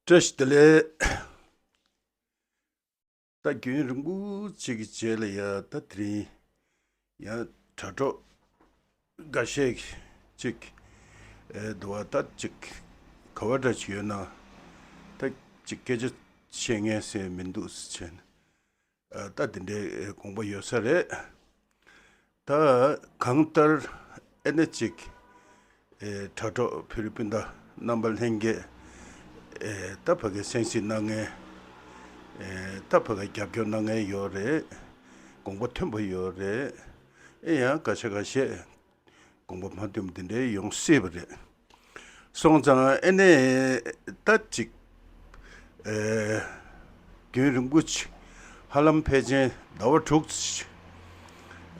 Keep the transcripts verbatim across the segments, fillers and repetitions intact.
བཀྲ་ཤིས་བདེ་ལེགས། ད་རྒྱུན་རིང་པོ་ཅིག་གི་རྗེས་ལ་ཡ་ད་དེ་རིང་ཡང་དྲ་གྲོགས་འགའ་ཤས་ཅིག་ཨེ་འདུག་བ། ད་ཅིག་ག་བ་འདྲ་ཅིག་ཡོད་ན་ད་ཅིག་སྐད་ཆ་བཤད་མཁན་ཟེར་མི་འདུག་ཟེར་བྱས་ནས། ཨ་ད་དེ་འདྲའི་དགོངས་པ་ཡོད་ས་རེད། ད་གང་ལྟར་ཨེ་ནས་ཅིག་ཨེ་དྲ་གྲོགས་བོད་རིགས་སྤུན་ཟླ་རྣམ་པ་ལྷན་རྒྱས་ཨེ་ད་ཕ་གི་གསན་གཟིགས་གནང་མཁན་ཨེ་ད་ཕ་གི་རྒྱབ་སྐྱོར་གནང་མཁན་ཡོད་རེད། དགོངས་པ་མཐུན་པ་ཡོད་རེད། ཨེ་ཡང་འགའ་ཤས་འགའ་ཤས་དགོངས་པ་མ་མཐུན་པ་འདི་འདྲའི་ཡོང་སྲིད་པ་རེད། སོང་ཙང་ཨེ་ནས་ད་ཅིག་ཨེ་རྒྱུན་རིང་པོ་ཅིག་ཧ་ལམ་ཕལ་ཆེར་ཟླ་བ་དྲུག་ཅིག་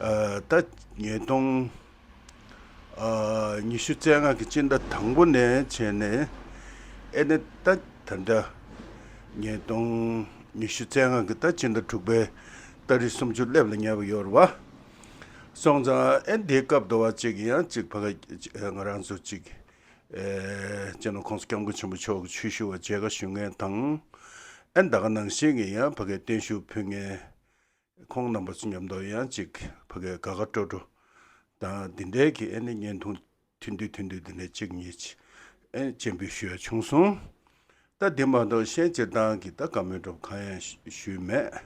ཨེ་ད་ཉིས་སྟོང་ཨ་ཉི་ཤུ་རྩ་ལྔ་གི་སྤྱི་ཟླ་དང་པོ་ནས་བྱས་ནས་ཨེ་ནས་ད་ད་ལྟ་ཉིས་སྟོང་ཉི་ཤུ་རྩ་ལྔ་གི་ད་སྤྱི་ཟླ་དྲུག་པའི་ཏ་རིག་སུམ་ཅུ་སླེབས་ལ་ཉེ་བ་ཡོད་རེད་བ། སོང་ཙང་ཨེ་འདིའི་སྐབས་དུ་བ་ཅིག་ཡང་ཅིག་ཕ་གི་ང་རང་ཚོ་ཅིག་ཨེ་སྤྱི་ནོར་༸གོང་ས་༸སྐྱབས་མགོན་ཆེན་པོ་མཆོག་གི་ཆོས་ཞུ་བ་མཇལ་ཁ་ཞུ་མཁན་དང་། ཨེ་ད་ག་ནང་བཞིན་གྱི་ཡང་ཕ་གི་བརྟན་བཞུགས་ཕུལ་མཁན་ཁོང་རྣམ་པ་ཚོ་མཉམ་དུ་ཡང་ཅིག་ཕ་གི་དགའ་དགའ་སྤྲོ་སྤྲོ་དང་འདི་འདྲའི་གི་ཨེ་ནི་བརྙན་ཐུང་ཐུང་ཐུང་ཐུང་ཐུང་འདི་འདྲ་གཅིག་གཉིས་ཅིག་ཨེ་སྤྱན་འབུལ་ཞུ་ཡ་བྱུང་སོང་། ད་འདི་མ་གཏོགས་གཞན་སྤྱིར་བཏང་གི་ད་བཀའ་མོལ་འདྲ་པོ་གང་ཡང་ཞུས་མེད།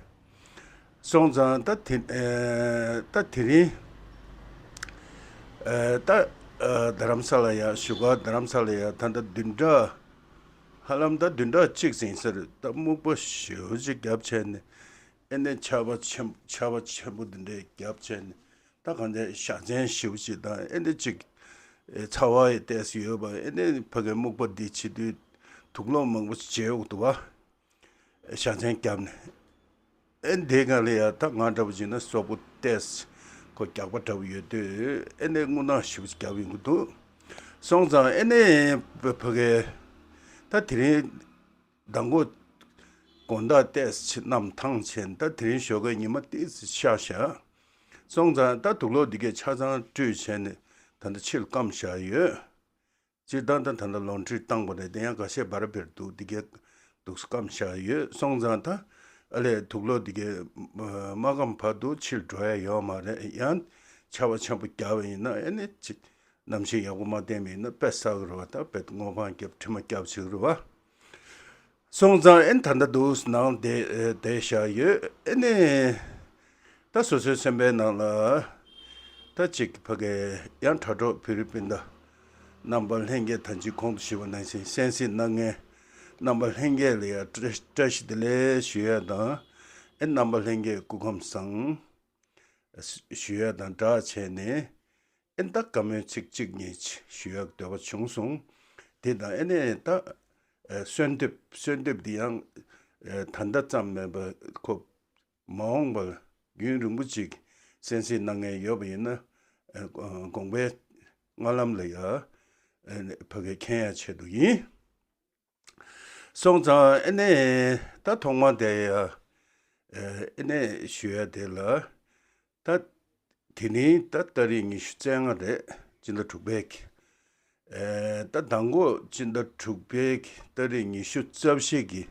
སོང་ཙང་ད་དེ་ཨེ་ད་དེ་རིང་ཨེ་ད་ཨེ་རྡ་རམ་ས་ལ་ཡ་བཞུགས་སྒར་རྡ་རམ་ས་ལ་ཡ་ད་ལྟ་བདུན་ཕྲག་ཧ་ལམ་ད་བདུན་ཕྲག་གཅིག་ཟིན་ས་རེད། ད་སྨུག་པ་ཞེ་པོ་ཅིག་བརྒྱབ་བྱས་ནས་ཨེ་ནས་ཆར་པ་ཆེན་ཆར་པ་ཆེན་པོ་འདི་འདྲས་བརྒྱབ་བྱས་ནས་ད་གང་ལྟར་བཞའ་ཚན་ཞེ་པོ་ཅིག་དང་ཨེ་འདྲ་ཅིག་ཨེ་ཚ་བ་ཡི་ཏོག་ཙམ་ཡོད་པ་ཨེ་འདྲ་ཕ་གི་སྨུག་པ་འདི་བྱེད་དུས་དུག་སློག་མང་པོ་ཅིག་བྱས་འོག་ཏུ་བ་བཞའ་ཚན་བརྒྱབ་ནས་ཨེ་འདི་ག་ལ་ཡ་ད་ང་འདྲ་པོ་བྱས་ན་སོག་པོ་ཏོག་ཙམ་ཁོ་རྒྱགས་པ་འདྲ་པོ་ཡོད་དུས་ཨེ་འདྲ་རྔུལ་ནག་ཞེ་པོ་ཅིག་བརྒྱབ་ཡོང་གི་འདུག་སོང་ཙང་ཨེ་འདྲ་ཕ་གི་ད་དེ་རིང་མདང་དགོང་དགོང་དག་ཏོག་ཙམ་གནམ་ཐང་ཆད་ད་དེ་རིང་ཞོགས་ཀས་ཉི་མ་ཏོག་ཙམ་ཤར་བཞག་སོང་ཙང་ད་དུག་སློག་འདི་གས་ཆ་ཚང་བཀྲུས་བྱས་ནས་ད་ལྟ་ཕྱིར་སྐམ་བཞག་ཡོད། སྤྱིར་བཏང་ད་ད་ལྟ་ལོན་ཌི་རི་བཏང་པ་རེད། དེ་ཡང་འགའ་ཤས་འབར་འབེར་འདུག་འདི་གས་འདུག་སེ་སྐམ་བཞག་ཡོད། སོང་ཙང་ད་ཨ་ལས་དུག་སློག་འདི་གས་མ་སྐམ་བར་དུ་ཕྱིར་འགྲོ་ཡ་ཡོད་མ་རེད། ཡང་ཆར་པ་ཆེན་པོ་བརྒྱབ་པ་ཡིན་ན་ཨེ་ནི་ཅིག་གནམ་གཤིས་ཡག་པོ་མ་བསྟན་པ་ཡིན་ན་དཔེ་ཟ་གི་རེད་བ། ད་དཔེ་སྔོ་འཕང་རྒྱབ་དྲི་མ་རྒྱབ་བྱེད་ཀྱི་རེད་བ། སོང་ཙང་ཨེ་ད་ལྟ་འདུག་སེ་ནང་བསྡད་བསྡད་བཞག་ཡོད། ཨེ་ནས་ད་སོ་སོའི་སེམས་པའི་ནང་ལ་ད་ཅིག་ཕ་གི་ཡང་དྲ་གྲོགས་བོད་རིགས་སྤུན་ཟླ་རྣམ་པ་ལྷན་རྒྱས་ད་ཅིག་གོང་དུ་ཞུས་པ་ནང་བཞིན་གསན་གཟིགས་གནང་མཁན་རྣམ་པ་ལྷན་རྒྱས་ལ་ཡང་བཀྲ་བཀྲ་ཤིས་བདེ་ལེགས་ཞུ་ཡ་དང་ཨེ་རྣམ་པ་ལྷན་རྒྱས་སྐུ་ཁམས་བཟང་ཞུ་ཡ་དང་སྦྲགས་བྱས་ནས། ཨེ་ད་བཀའ་མོལ་ཚིག་གཅིག་གཉིས་ཞུ་ཡག་འདོད་པ་བྱུང་སོང་། དེ་དང་ཨེ་ནས་ད་ཨེ་གསོལ་འདེབས་གསོལ་འདེབས་འདི་ཡང་ཨེ་ད་ལྟ་ཙམ་མིན་པ་ཁོ་མ་འོངས་པར་རྒྱུན་རིང་པོ་ཅིག་གསན་གཟིགས་གནང་མཁན་ཡོད་པ་ཡིན་ན་ཨེ་དགོངས་པའི་སྔ་ལམ་ལ་ཡ་ཨེ་ཕ་གི་མཁྱེན་ཡ་ཆེད་དུ་ཡིན། སོང་ཙང་ཨེ་ནས་ད་ཐོག་མ་དེ་ཡ་ཨེ་ནས་ཞུ་ཡ་དེ་ལ་ད་དེ་ནི་ད་ཏ་རིག་ཉི་ཤུ་རྩ་ལྔ་རེད། སྤྱི་ཟླ་དྲུག་པའི་གི་ཨེ་ད་མདང་དགོང་སྤྱི་ཟླ་དྲུག་པའི་གི་ཏ་རིག་ཉི་ཤུ་རྩ་བཞི་གི་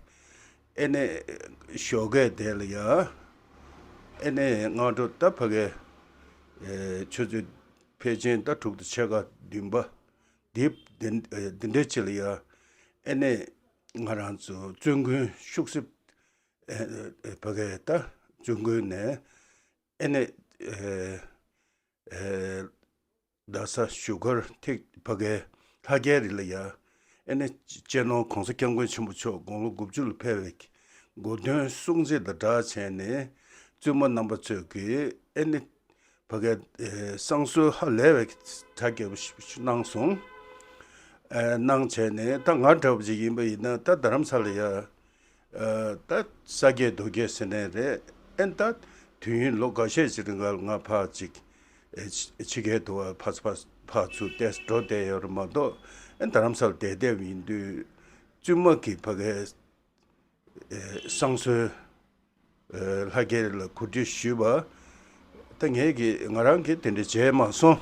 ཨེ་ནས་ཞོགས་ཀས་དེ་ལ་ཡ་ཨེ་ནས་སྔ་དྲོ་ད་ཕ་གི་ཨེ་ཆུ་ཚོད་ཕལ་ཆེར་ད་དྲུག་དང་ཕྱེད་ཀ་བདུན་པ། འདི་འདི་འདི་འདྲའི་ཅིག་ལ་ཡ་ཨེ་ནས་ང་རང་ཚོ་བཙུན་དགོན་ཤུག་སེབ་ཨེ་ཨེ་ཕ་གི་ད་བཙུན་དགོན་ནས་ཨེ་ནས་ཨེ་ཨེ་རྡ་ས་བཞུགས་སྒར་ཐེག་ཕ་གི་ལྷ་རྒྱལ་རི་ལ་ཡ་ཨེ་ནས་སྤྱི་ནོར་༸གོང་ས་༸སྐྱབས་མགོན་ཆེན་པོ་མཆོག་དགུང་ལོ་དགུ་བཅུ་ལ་ཕེབས་པའི་གོ་སྟོན་སྲུང་བརྩི་དང་སྦྲགས་བྱས་ནས་བཙུན་མ་རྣམ་པ་ཚོས་ཀྱིས་ཨེ་ནས་ཕ་གིའི་བསང་གསོལ་ཧ་ལས་པའི་གྲ་རྒྱས་པོ་ཞིག་གནང་སོང་། གནང་བྱས་ནས་ད་ང་འདྲ་པོ་ཅིག་ཡིན་པ་ཡིན་ན་ད་རྡ་རམ་ས་ལ་ཡ་ད་ས་སྐྱེས་རྡོ་སྐྱེས་ཟེར་ནས་རེད། ཨེ་ད་དུས་ཡུན་ལོ་འགའ་ཤས་ཅིག་རིང་ལ་ང་ཕར་ཅིག་ཕྱི་རྒྱལ་དུ་བ་ཕར་ཕར་ཕར་ཚུར་ཏོག་ཙམ་འགྲོ་བསྡད་ཡོད་རེད་མ་གཏོགས་ཨེ་རྡ་རམ་ས་ལ་བསྡད་བསྡད་པ་ཡིན་དུས་བཙུན་མ་གི་ཕ་གིའི་བསང་གསོལ་ལྷ་རྒྱལ་ལ་གོ་སྒྲིག་ཞུས་པ། ད་ངས་ཀྱི་ང་རང་གིས་དེ་འདྲ་བྱས་མ་སོང་།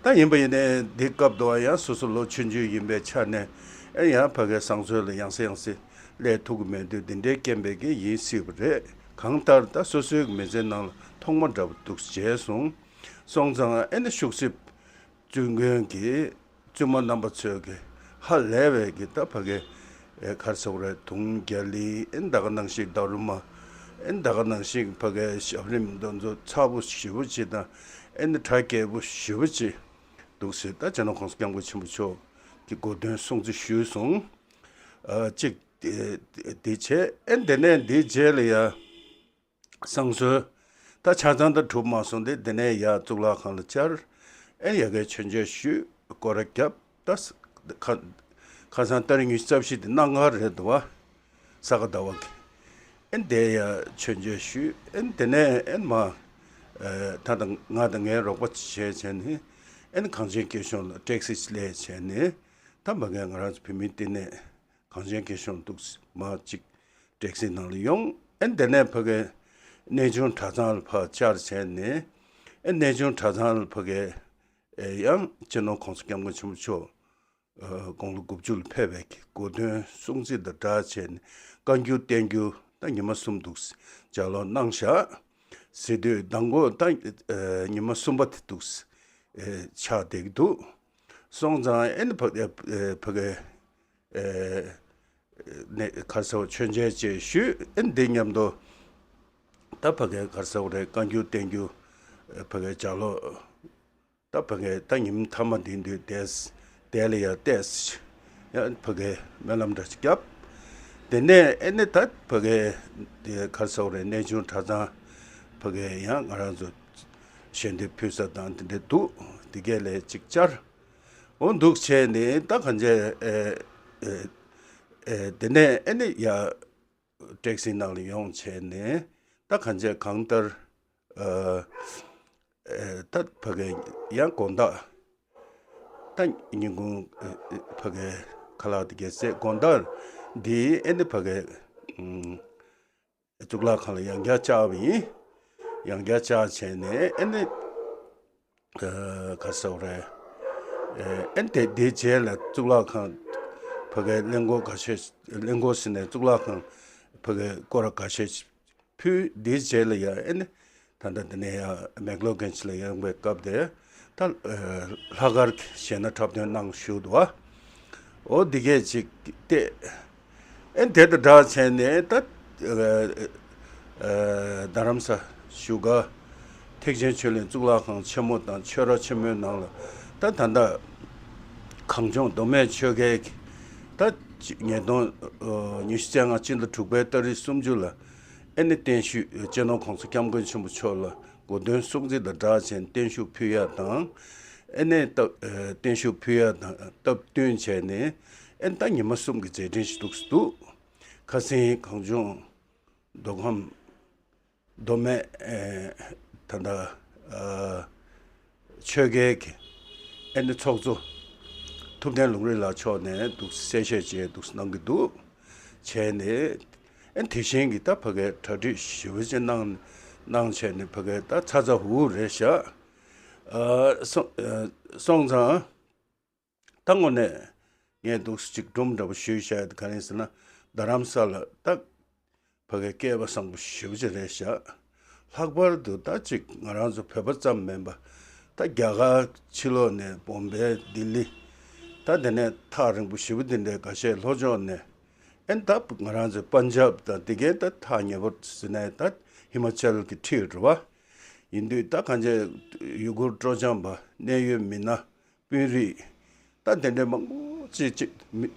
ད་ཡིན་པ་ཡིན་ནའི་འདི་སྐབས་དུ་ཡང་སོ་སོ་ལོ་ཆུང་ཆུང་ཡིན་པའི་ཆ་ནས་ཨེ་ཡང་ཕ་གིའི་བསང་གསོལ་ལ་ཡང་སེ་ཡང་སེ་ སླེབས་ཐུབ་ཀྱི་མེད་དུས་འདི་འདྲའི་རྐྱེན་པས་ཀྱི་ཡིན་སྲིད་པ་རེད། གང་ལྟར་ད་སོ་སོའི་མི་ཚེ་ནང་ལ་ཐོག་མ་འདྲ་པོ་འདུག་བྱས་སོང་། སོང་ཙང་ཨེ་ནི་ཤུག་སེབ་བཙུན་དགོན་གྱི་བཙུན་མ་རྣམ་པ་ཚོས་ཀྱི་ཧ་ལས་པའི་གི་ད་ཕ་གི་ཨེ་ག་རེ་ཟེར་དགོས་རེད། དུང་རྒྱ་གླིང་ཨེ་ད་ག་ནང་བཞིན་ད་རུ་མ་ཨེ་ད་ག་ནང་བཞིན་ཕ་གི་ཞབས་རིམ་འདི་ཚོ་ཚ་པོ་ཞེ་པོ་ཅིག་དང་ཨེ་ནི་གྲ་རྒྱས་པོ་ཞེ་པོ་ཅིག་འདུག་ཟེར། ད་སྤྱི་ནོར་གོང་ས་སྐྱབས་མགོན་ཆེན་པོ་མཆོག་གི་གོ་སྟོན་སྲུང་བརྩི་ཞུས་སོང་། ཨ་གཅིག་དེ་དེ་བྱས། ཨེ་དེ་ནས་འདིའི་རྗེས་ལ་ཡ་བསང་གསོལ་ད་ཆ་ཚང་ད་གྲུབ་མ་སོང་སྟེ། དེ་ནས་ཡ་གཙུག་ལག་ཁང་ལ་བཅར། ཨེ་ཡ་གའི་མཆོད་མཇལ་ཞུས། སྐོར་ར་བརྒྱབ། ད་ཁ་ཁ་སང་ཏ་རིག་ཉི་ཤུ་རྩ་བཞི་དེ་གནའ་སྔ་རེད་འདུག་བ། ས་ག་ཟླ་བ་གི། ཨེ་དེ་ཡ་མཆོད་མཇལ་ཞུས། ཨེ་དེ་ནས་ཨེ་མ་ཨེ་ད་ད་ང་དང་ངའི་རོགས་པ་བྱས་བྱས་ནས་ཨེ་གངས་ཅན་སྐྱིད་གཤོངས་ལ་ཊེག་སི་སླེབས་བྱས་ནས། ད་མ་གའི་ང་རང་ཚོ་བོད་མིའི་བསྟི་གནས་གངས་ཅན་སྐྱིད་གཤོངས་འདུག་མ་གཅིག་ཊེག་སི་ནང་ལ་ཡོང་། ཨེ་དེ་ནས་ཕ་གའི་གནས་ཆུང་གྲྭ་ཚང་ལ་ཕར་བཅར་བྱས་ནས། ཨེ་གནས་ཆུང་གྲྭ་ཚང་ལ་ཕ་གའི་ཨེ་ཡང་སྤྱི་ནོར་གོང་ས་སྐྱབས་མགོན་ཆེན་པོ་མཆོག་ཨ་དགུང་ལོ་དགུ་བཅུ་ལ་ཕེབས་པའི་གི་གོ་སྟོན་སྲུང་བརྩི་དང་སྦྲགས་བྱས་ནས་བཀའ་འགྱུར་བསྟན་འགྱུར་ད་ཉི་མ་གསུམ་འདུག་ལྗགས་ཀློག་གནང་བཞག་ཟེར་དུས། མདང་དགོང་ད་ཨ་ཉི་མ་གསུམ་པ་དེ་འདུག་ཨེ་ཆགས་བསྡད་ཀྱི་འདུག་སོང་ཙང་ཨེ་ནི་ཕ་ཨེ་ཕ་གའི་ཨེ་ནས་ག་རེ་ཟེར་བ། མཆོད་མཇལ་བཅས་ཞུས། ཨེ་འདི་མཉམ་དུ་ད་ཕ་གའི་ག་རེ་ཟེར་བ་རེད། བཀའ་འགྱུར་བསྟན་འགྱུར་ཨེ་ཕ་གའི་ལྗགས་ཀློག་ད་ཕ་གའི་ད་ཉིན་མཐའ་མ་འདི་འདུག་བསྡད། དེ་ལ་ཡ་བལྟས། ཡང་ཕ་གའི་སྨོན་ལམ་འདྲ་ཞིག་བརྒྱབ། དེ་ནས་ཨེ་ནི་ད་ཕ་གའི་དེ་ག་རེ་ཟེར་བ་རེད། གནས་ཆུང་གྲྭ་ཚང་ཕ་གའི་ཡང་ང་རང་ཚོ་ཞལ་འདེབས་ཕུལ་ས་དང་དེ་འདྲ་འདུག་དེ་གས་ལ་ཅིག་བཅར། འོ་འདུག་བྱས་ནས་ད་གང་བྱས། ཨེ་ཨེ་ཨེ་དེ་ནས་ཨེ་ནི་ཡ་ཊེག་སི་ནང་ལ་ཡོང་བྱས་ནས་ད་གང་བྱས། གང་ལྟར་ཨ་ཨེ་ད་ཕ་གི་ཡང་དགོང་དག་ད་ཉིན་གུང་ཨེ་ཨེ་ཕ་གི་ཁ་ལག་དེ་གས་བཟས། དགོང་དག་འདི་ཨེ་ནི་ཕ་གི་ཨུམ། གཙུག་ལག་ཁང་ལ་ཡང་བསྐྱར་བཅར་བ་ཡིན། ཡང་བསྐྱར་བཅར་བྱས་ནས་ཨེ་ནི་ཨ་ག་རེ་ཟེར་བ་རེད། ཨེ་ཨེ་དེ་དེའི་རྗེས་ལ་གཙུག་ལག་ཁང་ཕ་གའི་གླིང་སྐོར་འགའ་ཤས། གླིང་སྐོར་ཟེར་ནས་གཙུག་ལག་ཁང་ཕ་གའི་སྐོར་ར་འགའ་ཤས་ཕུལ། དེའི་རྗེས་ལ་ཡང་ཨེ་ནི་ད་ལྟ་འདི་ནས་ཡང་མེག་ལོ་རྒན་ཆེ་ལ་ཡོང་བའི་སྐབས་དེ་ད་ཨ་ལྷག་དཀར་གྱི་གཞས་སྣ་འཁྲབ་སྟོན་གནང་བཞུགས་འདུག་བ། འོ་འདི་གས་ཅིག་བལྟས། ཨེ་དེ་དང་སྦྲགས་བྱས་ནས་ད་ཨ་ཨ་རྡ་རམ་ས་བཞུགས་སྒར་ཐེག་ཆེན་ཆོས་གླིང་གཙུག་ལག་ཁང་ཆེན་མོ་དང་ཆོས་ར་ཆེན་མོའི་ནང་ལ་ད་ད་ལྟ་གངས་ལྗོངས་མདོ་སྨད་ཆོལ་ཁའི་གི་ད་ཉིས་སྟོང་ཉི་ཤུ་རྩ་ལྔ་སྤྱི་ཟླ་དྲུག་པའི་ཏ་རིག་སུམ་ཅུ་ལ་ཨེ་ནི་བརྟན་བཞུགས། སྤྱི་ནོར་གོང་ས་སྐྱབས་མགོན་ཆེན་པོ་མཆོག་ལ་གོ་སྟོན་སྲུང་བརྩི་དང་སྦྲགས་བྱས་བརྟན་བཞུགས་ཕུལ་ཡ་དང་། ཨེ་ནི་ད་བརྟན་བཞུགས་ཕུལ་ཡ་དང་སྟབས་བསྟུན་བྱས་ནས་ཨེ་ནི་ད་ཉི་མ་གསུམ་གྱི་མཛད་འཕྲིན་ཞིག་འདུག་སེ་འདུག་ཁ་སང་གངས་ལྗོངས་མདོ་ཁམས་མདོ་སྨད་ཨེ་ད་ལྟ་ཨ་ཆོལ་ཁའི་གི་ཨེ་ནི་ཚོགས་གཙོ་ཐུབ་བསྟན་ལུང་རིགས་ལགས་མཆོག་ནས་འདུག་སེ་གསལ་བཤད་བྱས་འདུག་སེ་གནང་གི་འདུག་བྱས་ནས་ཨེ་དེ་བཞིན་གྱི་ད་ཕ་གའི་གྲ་སྒྲིག་ཞེ་པོ་ཅིག་གནང་གནང་བྱས་ནས་ཕ་གའི་ད་ཚ་ཚ་འུར་འུར་རེད་བཞག་ཨ་སོང་ཨ་སོང་ཙང་ད་དངོས་གནས་ངས་འདུག་སེ་ཅིག་སྒྲུང་འདྲ་པོ་ཞུས་བཞག་ཡ་དེ་ག་རེ་ཡིན་ཟེར་ན། རྡ་རམ་ས་ལ་ད་ཕ་གའི་སྐལ་བ་བཟང་པོ་ཞེ་པོ་ཅིག་རེད་བཞག་ལྷག་པར་དུ་ད་ཅིག་ང་རང་ཚོ་བོད་པ་ཙམ་མིན་པ། ད་རྒྱ་གར་ཕྱི་ལོགས་ནས་བོམ་བེ་ལྡི་ལི་ད་དེ་ནས་ཐག་རིང་པོ་ཞེ་པོ་དེ་འདྲའི་འགའ་ཤས་ལྷོ་ཕྱོགས་ནས་ཨེ་ད་ང་རང་ཚོའི་པན་ཇབ་དང་དེ་གའི་ད་ཐག་ཉེ་པོ་ཟེར་ནས་ད་ཧི་མ་ཅལ་གྱི་འཁྲིས་རེད་བ། ཡིན་དུས་ད་གང་ཅི་ཡུ་གུར་སྤྲོ་འཆམ་པ་གནད་ཡོད་མི་སྣ་དཔོན་རིགས་ད་དེ་འདྲའི་མང་པོ་ཅིག་ཅིག་མི་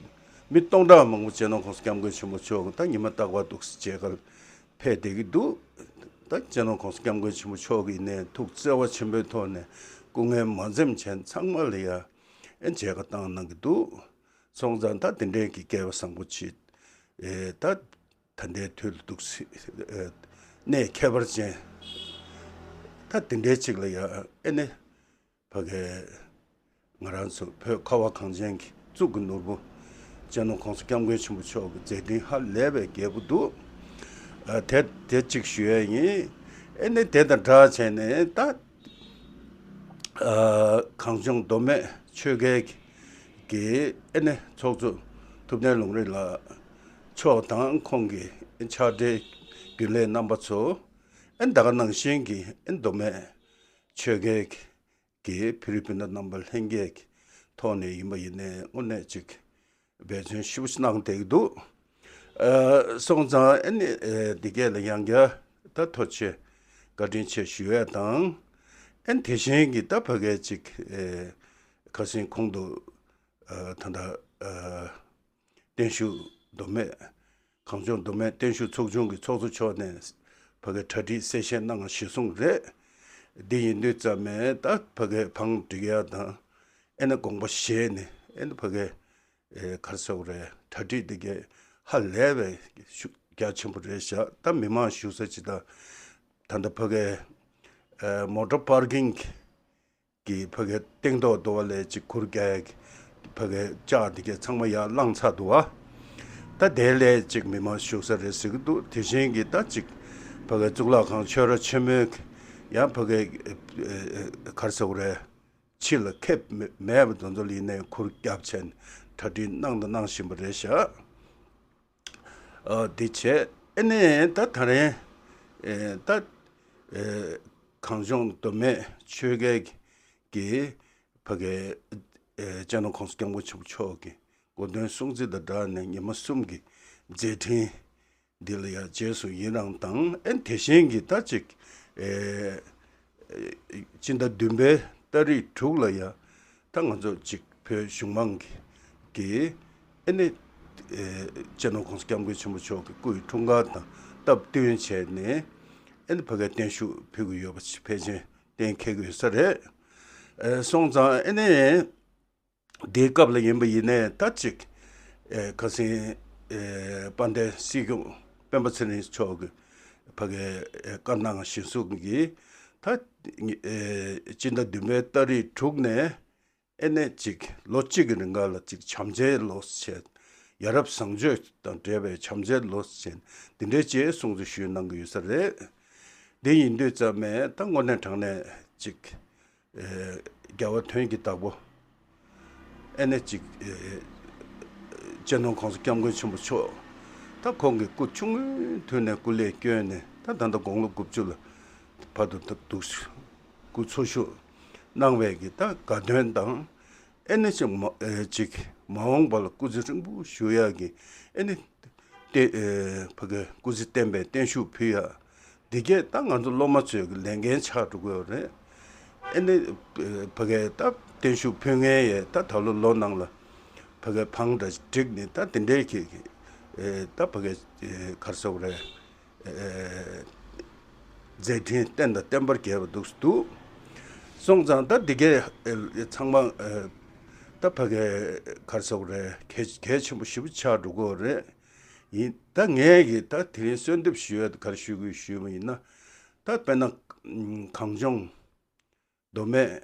མི་སྟོང་ཕྲག་མང་པོ་སྤྱི་ནོར་གོང་ས་སྐྱབས་མགོན་ཆེན་པོ་མཆོག་གི་ད་ཉི་མ་རྟག་པར་འདུག་སེ་མཇལ་ཁར་ཕེབས་བསྡད་ཀྱི་འདུག་ད་སྤྱི་ནོར་གོང་ས་སྐྱབས་མགོན་ཆེན་པོ་མཆོག་གིས་ནས་ཐུགས་བརྩེ་བ་ཆེན་པོའི་ཐོག་ནས་སྐུ་ངལ་མ་འཛེམས་བྱས་ཚང་མ་ལ་ཡ་ཨེ་མཇལ་ཁ་བཏང་གནང་གི་འདུག་སོང་ཙང་ད་དེ་འདྲའི་གི་སྐལ་བ་བཟང་པོ་ཅིག་ཨེ་ད་ད་ལྟའི་དུས་ལ་འདུག་སེ་ཨེ་གནས་ཁྱད་པར་ཅན་ད་དེ་འདྲའི་ཅིག་ལ་ཡ་ཨེ་ནི། ཕ་གའི་ང་རང་ཚོ་བོད་ཁ་བ་གངས་ཅན་གྱི་གཙུག་གི་ནོར་བུ་སྤྱི་ནོར་གོང་ས་སྐྱབས་མགོན་ཆེན་པོ་མཆོག་གི་མཛད་འཕྲིན་ཧ་ལས་པའི་རྒྱས་པོ་འདུག་ཨ་དེ་དེ་གཅིག་ཞུ་ཡས་ཡིན། ཨེ་ནི་དེ་དང་སྦྲགས་བྱས་ནས་ད་ཨ་གངས་ལྗོངས་མདོ་སྨད་ཆོལ་ཁའི་གི་ཨེ་ནི་ཚོགས་གཙོ་ཐུབ་བསྟན་ལུང་རིགས་ལགས་ མཆོག་དང་ཁོང་གི་ཕྱག་སྦྲེལ་རྒྱུན་ལས་རྣམ་པ་ཚོ། ཨེ་ད་ག་ནང་བཞིན་གྱི་ཨེ་མདོ་སྨད་ཆོལ་ཁའི་གི་བོད་རིགས་སྤུན་ཟླ་རྣམ་པ་ལྷན་རྒྱས་ཀྱི་ཐོག་ནས་ཡིན་པ་ཡིན་ནའི་དངོས་གནས་ཅིག་འབད་བརྩོན་ཞེ་པོ་ཅིག་གནང་བསྡད་ཀྱི་འདུག། ཨ་སོང་ཙང་ཨ་ནི་ཨེ་འདི་གས་ལ་ཡང་བསྐྱར་ད་ཐུགས་རྗེ་ཆེ་བཀའ་དྲིན་ཆེ་ཞུ་ཡས་དང་། ཨ་ནི་དེ་བཞིན་གྱི་ད་ཕ་གའི་ཅིག་ཨེ་ཁ་སང་གོང་དུ་ཨ་ད་ལྟ་ཨ་བརྟན་བཞུགས་མདོ་སྨད་གངས་ལྗོངས་མདོ་སྨད་བརྟན་བཞུགས་ཚོགས་ཆུང་གི་ཚོགས་གཙོ་མཆོག་ནས་ཕ་གའི་གྲ་སྒྲིག་གསལ་བཤད་གནང་གཞི་བཟུང་རེད། འདི་ཡིན་དུས་ཙམ་ནས་ད་ཕ་གའི་བང་སྒྲིག་ཡ་དང་ཨེ་ནི་དགོངས་པ་བཞེས་ནས་ཨེ་ནི་ཕ་གའི་ཨེ་ག་རེ་ཟེར་དགོས་རེད། གྲ་སྒྲིག་འདི་གས་ཧ་ལས་པའི་ཤུགས་རྒྱ་ཆེན་པོ་རེད་ཤག། ད་མི་མང་བཞུགས་ས་ཅིག་དང་ད་ལྟ་ཕ་གའི་ཨེ་མོ་ཊ་པར་ཀིང་གི་ཕ་གའི་སྟེང་ཐོག་དུ་བ་ལས་ཅིག་གུར་རྒྱག་ཡ་གི་ཕ་གའི་ལྕགས་འདི་གས་ཚང་མ་ཡར་བླངས་ཚར་འདུག་བ། ད་དེ་ལས་ཅིག་མི་མང་བཞུགས་ས་རེད་ཟེར་གི་འདུག། དེ་བཞིན་གྱི་ད་ཅིག་ཕ་གའི་གཙུག་ལག་ཁང་ཆོས་ར་ཆེན་མོའི་ཡང་ཕ་གའི་ཨེ་ཨེ་ག་རེ་ཟེར་དགོས་རེད། ཕྱི་ལ་ཁེབས་མེད་མེད་པ་དེ་ཚོ་ལ་ཡིན་ནའི་གུར་བརྒྱབ་བྱས་ནས་གྲ་སྒྲིག་གནང་དང་གནང་བཞིན་པ་རེད་ཤག། ཨ་དེ་བྱས་ཨ་ནི་ད་ད་རེས་ཨེ་ད་ཨེ་གངས་ལྗོངས་མདོ་སྨད་ཆོལ་ཁའི་གི་ཕ་གའི་ཨེ་སྤྱི་ནོར་༸གོང་ས་༸སྐྱབས་མགོན་ཆེན་པོ་མཆོག་གི་གོ་སྟོན་སྲུང་བརྩི་དང་སྦྲགས་ནས་ཉི་མ་གསུམ་གྱི་མཛད་འཕྲིན་འདི་ལ་ཡང་རྗེས་སུ་ཡི་རང་དང་ཨེ་དེ་བཞིན་གྱི་ད་ཅིག་ཨེ་སྤྱི་ཟླ་བདུན་པའི་ཏ་རིག་དྲུག་ལ་ཡང་ད་ང་ཚོ་ཅིག་བོད་གཞུང་མང་གི་གི་ཨེ་ནི་ཨེ་སྤྱི་ནོར་༸གོང་ས་༸སྐྱབས་མགོན་ཆེན་པོ་མཆོག་གི་སྐུའི་འཁྲུངས་སྐར་དང་སྟབས་བསྟུན་བྱས་ནས་ཨེ་ནི་ཕ་གའི་བརྟན་བཞུགས་ཕུལ་གྱི་ཡོད་པ་ཕལ་ཆེར་གཏན་འཁེལ་གྱི་ཡོད་ས་རེད། ཨེ་སོང་ཙང་ཨེ་ནི། དེའི་སྐབས་ལ་ཡིན་པ་ཡིན་ནའི་ད་ཅིག་ཨེ་ཁ་སང་ཨེ་དཔལ་ལྡན་སྲིད་སྐྱོང་སྤེན་པ་ཚེ་རིང་མཆོག་གིས་ཕ་གའི་ཨེ་བཀའ་གནང་གཞི་བཟུང་གིས་ད་ཨེ་སྤྱི་ཟླ་བདུན་པའི་ཏ་རིག་དྲུག་ནས་ཨེ་ནས་ཅིག་ལོ་གཅིག་གི་རིང་ག་ལ་ཅིག་བྱམས་བརྩེའི་ལོ་ཟེར། ཡ་རབས་བཟང་སྤྱོད་དང་འབྲེལ་བའི་བྱམས་བརྩེའི་ལོ་ཟེར་འདི་འདྲའི་ཅིག་སྲུང་བརྩི་ཞུས་གནང་གི་ཡོད་ས་རེད། འདི་ཡིན་དུས་ཙམ་ནས་ད་དངོས་གནས་དྲང་གནས་ཅིག་ཨེ་རྒྱལ་བ་དོན་གྱི་བདག་པོ། ཨེ་ནས་ཅིག་ཨེ་སྤྱི་ནོར་༸གོང་ས་༸སྐྱབས་མགོན་ཆེན་པོ་མཆོག་ད་ཁོང་གི་སྐུ་ཆུང་ངུའི་དུས་ནས་སྐུ་ལས་བསྐྱོན་ནས་ད་ད་ལྟ་དགུང་ལོ་དགུ་བཅུ་ལ་བར་དུ་ད་འདུག་སྐུ་འཚོ་བཞུགས་གནང་བའི་གི་ད་དགའ་སྟོན་དང་ཨེ་ནས་ཅིག་མ་ཨེ་ཅིག་མ་འོངས་པ་ལ་སྐུ་ཚེ་རིང་པོ་བཞུགས་ཡག་གི་ཨེ་ནས་ཏེ་ཨེ་ཕ་གི་སྐུ་ཚེ་བརྟན་པའི་བརྟན་བཞུགས་ཕུལ་ཡ། འདི་གས་ད་ང་ཚོ་སློབ་མ་ཚོའི་གི་ལས་འགན་ཆགས་འགྲོ་གི་ཡོད་རེད། ཨེ་ནི་ཨེ་ཕ་གི་ད་བརྟན་བཞུགས་ཕུལ་མཁན་ཡས་ད་ད་ལོ་ལོ་ནང་ལ་ཕ་གི་བང་འདྲ་བསྒྲིགས་ནས་ད་དེ་འདྲའི་གི་ཨེ་ད་ཕ་གི་ཨེ་ག་རེ་ཟེར་དགོས་རེད། ཨེ་མཛད་འཕྲིན་བསྟན་དང་བསྟན་པར་རྒྱས་པ་འདུག་འདུག་སོང་ཙང་ད་འདི་གས་ཨེ་ཚང་མ་ཨེ་ད་ཕ་གི་ག་རེ་ཟེར་དགོས་རེད། གལ་གལ་ཆེན་པོ་ཞེ་པོ་ཆགས་འགྲོ་གི་ཡོད་རེད། ཡིན། ད་ངས་གི་ད་དེ་རིང་གསོལ་འདེབས་ཞུ་ཡ་ག་རེ་ཞུ་དགོས་ཞུས་པ་ཡིན་ན། ད་དཔེར་ན་གངས་ལྗོངས་མདོ་སྨད་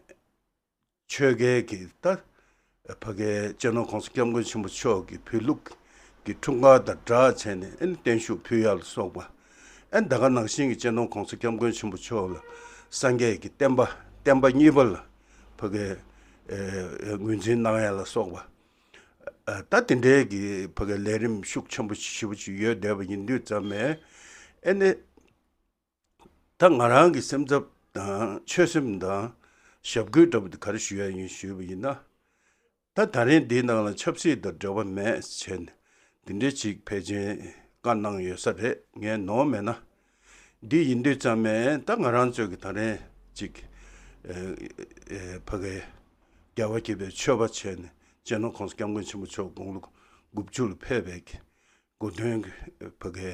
ཆོལ་ཁའི་གི་ད་ཕ་གའི་སྤྱི་ནོར་༸གོང་ས་༸སྐྱབས་མགོན་ཆེན་པོ་མཆོག་གི་བོད་ལུགས་ཀྱི་འཁྲུངས་སྐར་དང་སྦྲགས་བྱས་ནས་ཨེ་ནི་བརྟན་བཞུགས་ཕུལ་ཡ་ལ་སོགས་པ། ཨེ་ནི་ད་ག་ནང་བཞིན་གྱི་སྤྱི་ནོར་༸གོང་ས་༸སྐྱབས་མགོན་ཆེན་པོ་མཆོག་ལ་སངས་རྒྱས་ཀྱི་བསྟན་པ་བསྟན་པ་གཉིས་པ་ལ་ཕ་གའི་ཨེ་ངོས་འཛིན་གནང་ཡ་ལ་སོགས་པ། ཨ་ད་དེ་འདྲའི་གི་ཕ་གའི་ལས་རིམ་ཤུགས་ཆེན་པོ་ཞེ་པོ་ཅིག་ཡོད་བསྡད་པ་ཡིན་དུས་ཙམ་ནས་ཨེ་ནི་ད་ང་རང་གི་སེམས་འཚབ་དང་ཆོད་སེམས་དང་ཞབས་སྐུལ་འདྲ་པོ་དེ་ག་རེ་ཞུ་ཡ་ཡིན་ཞུས་པ་ཡིན་ན། ད་ད་རིང་འདིའི་ནང་ལ་ཆབ་སྲིད་དང་འབྲེལ་བ་མེད་བྱས་ནས་འདི་འདྲའི་ཅིག་ཕལ་ཆེར་བཀའ་གནང་ཡོད་ས་རེད། ངས་ནོར་མེད་ན། འདི་ཡིན་དུས་ཙམ་ནས་ད་ང་རང་ཚོས་གི་ད་རིང་ཅིག་ཨེ་ཨེ་ཕ་གའི་རྒྱལ་བ་དགྱེས་པའི་མཆོད་པ་བྱས་ནས་སྤྱི་ནོར་༸གོང་ས་༸སྐྱབས་མགོན་ཆེན་པོ་མཆོག་དགུང་ལོ་དགུ་བཅུ་ལ་ཕེབས་པའི་གི་གོ་སྟོན་གི་ཕ་གའི་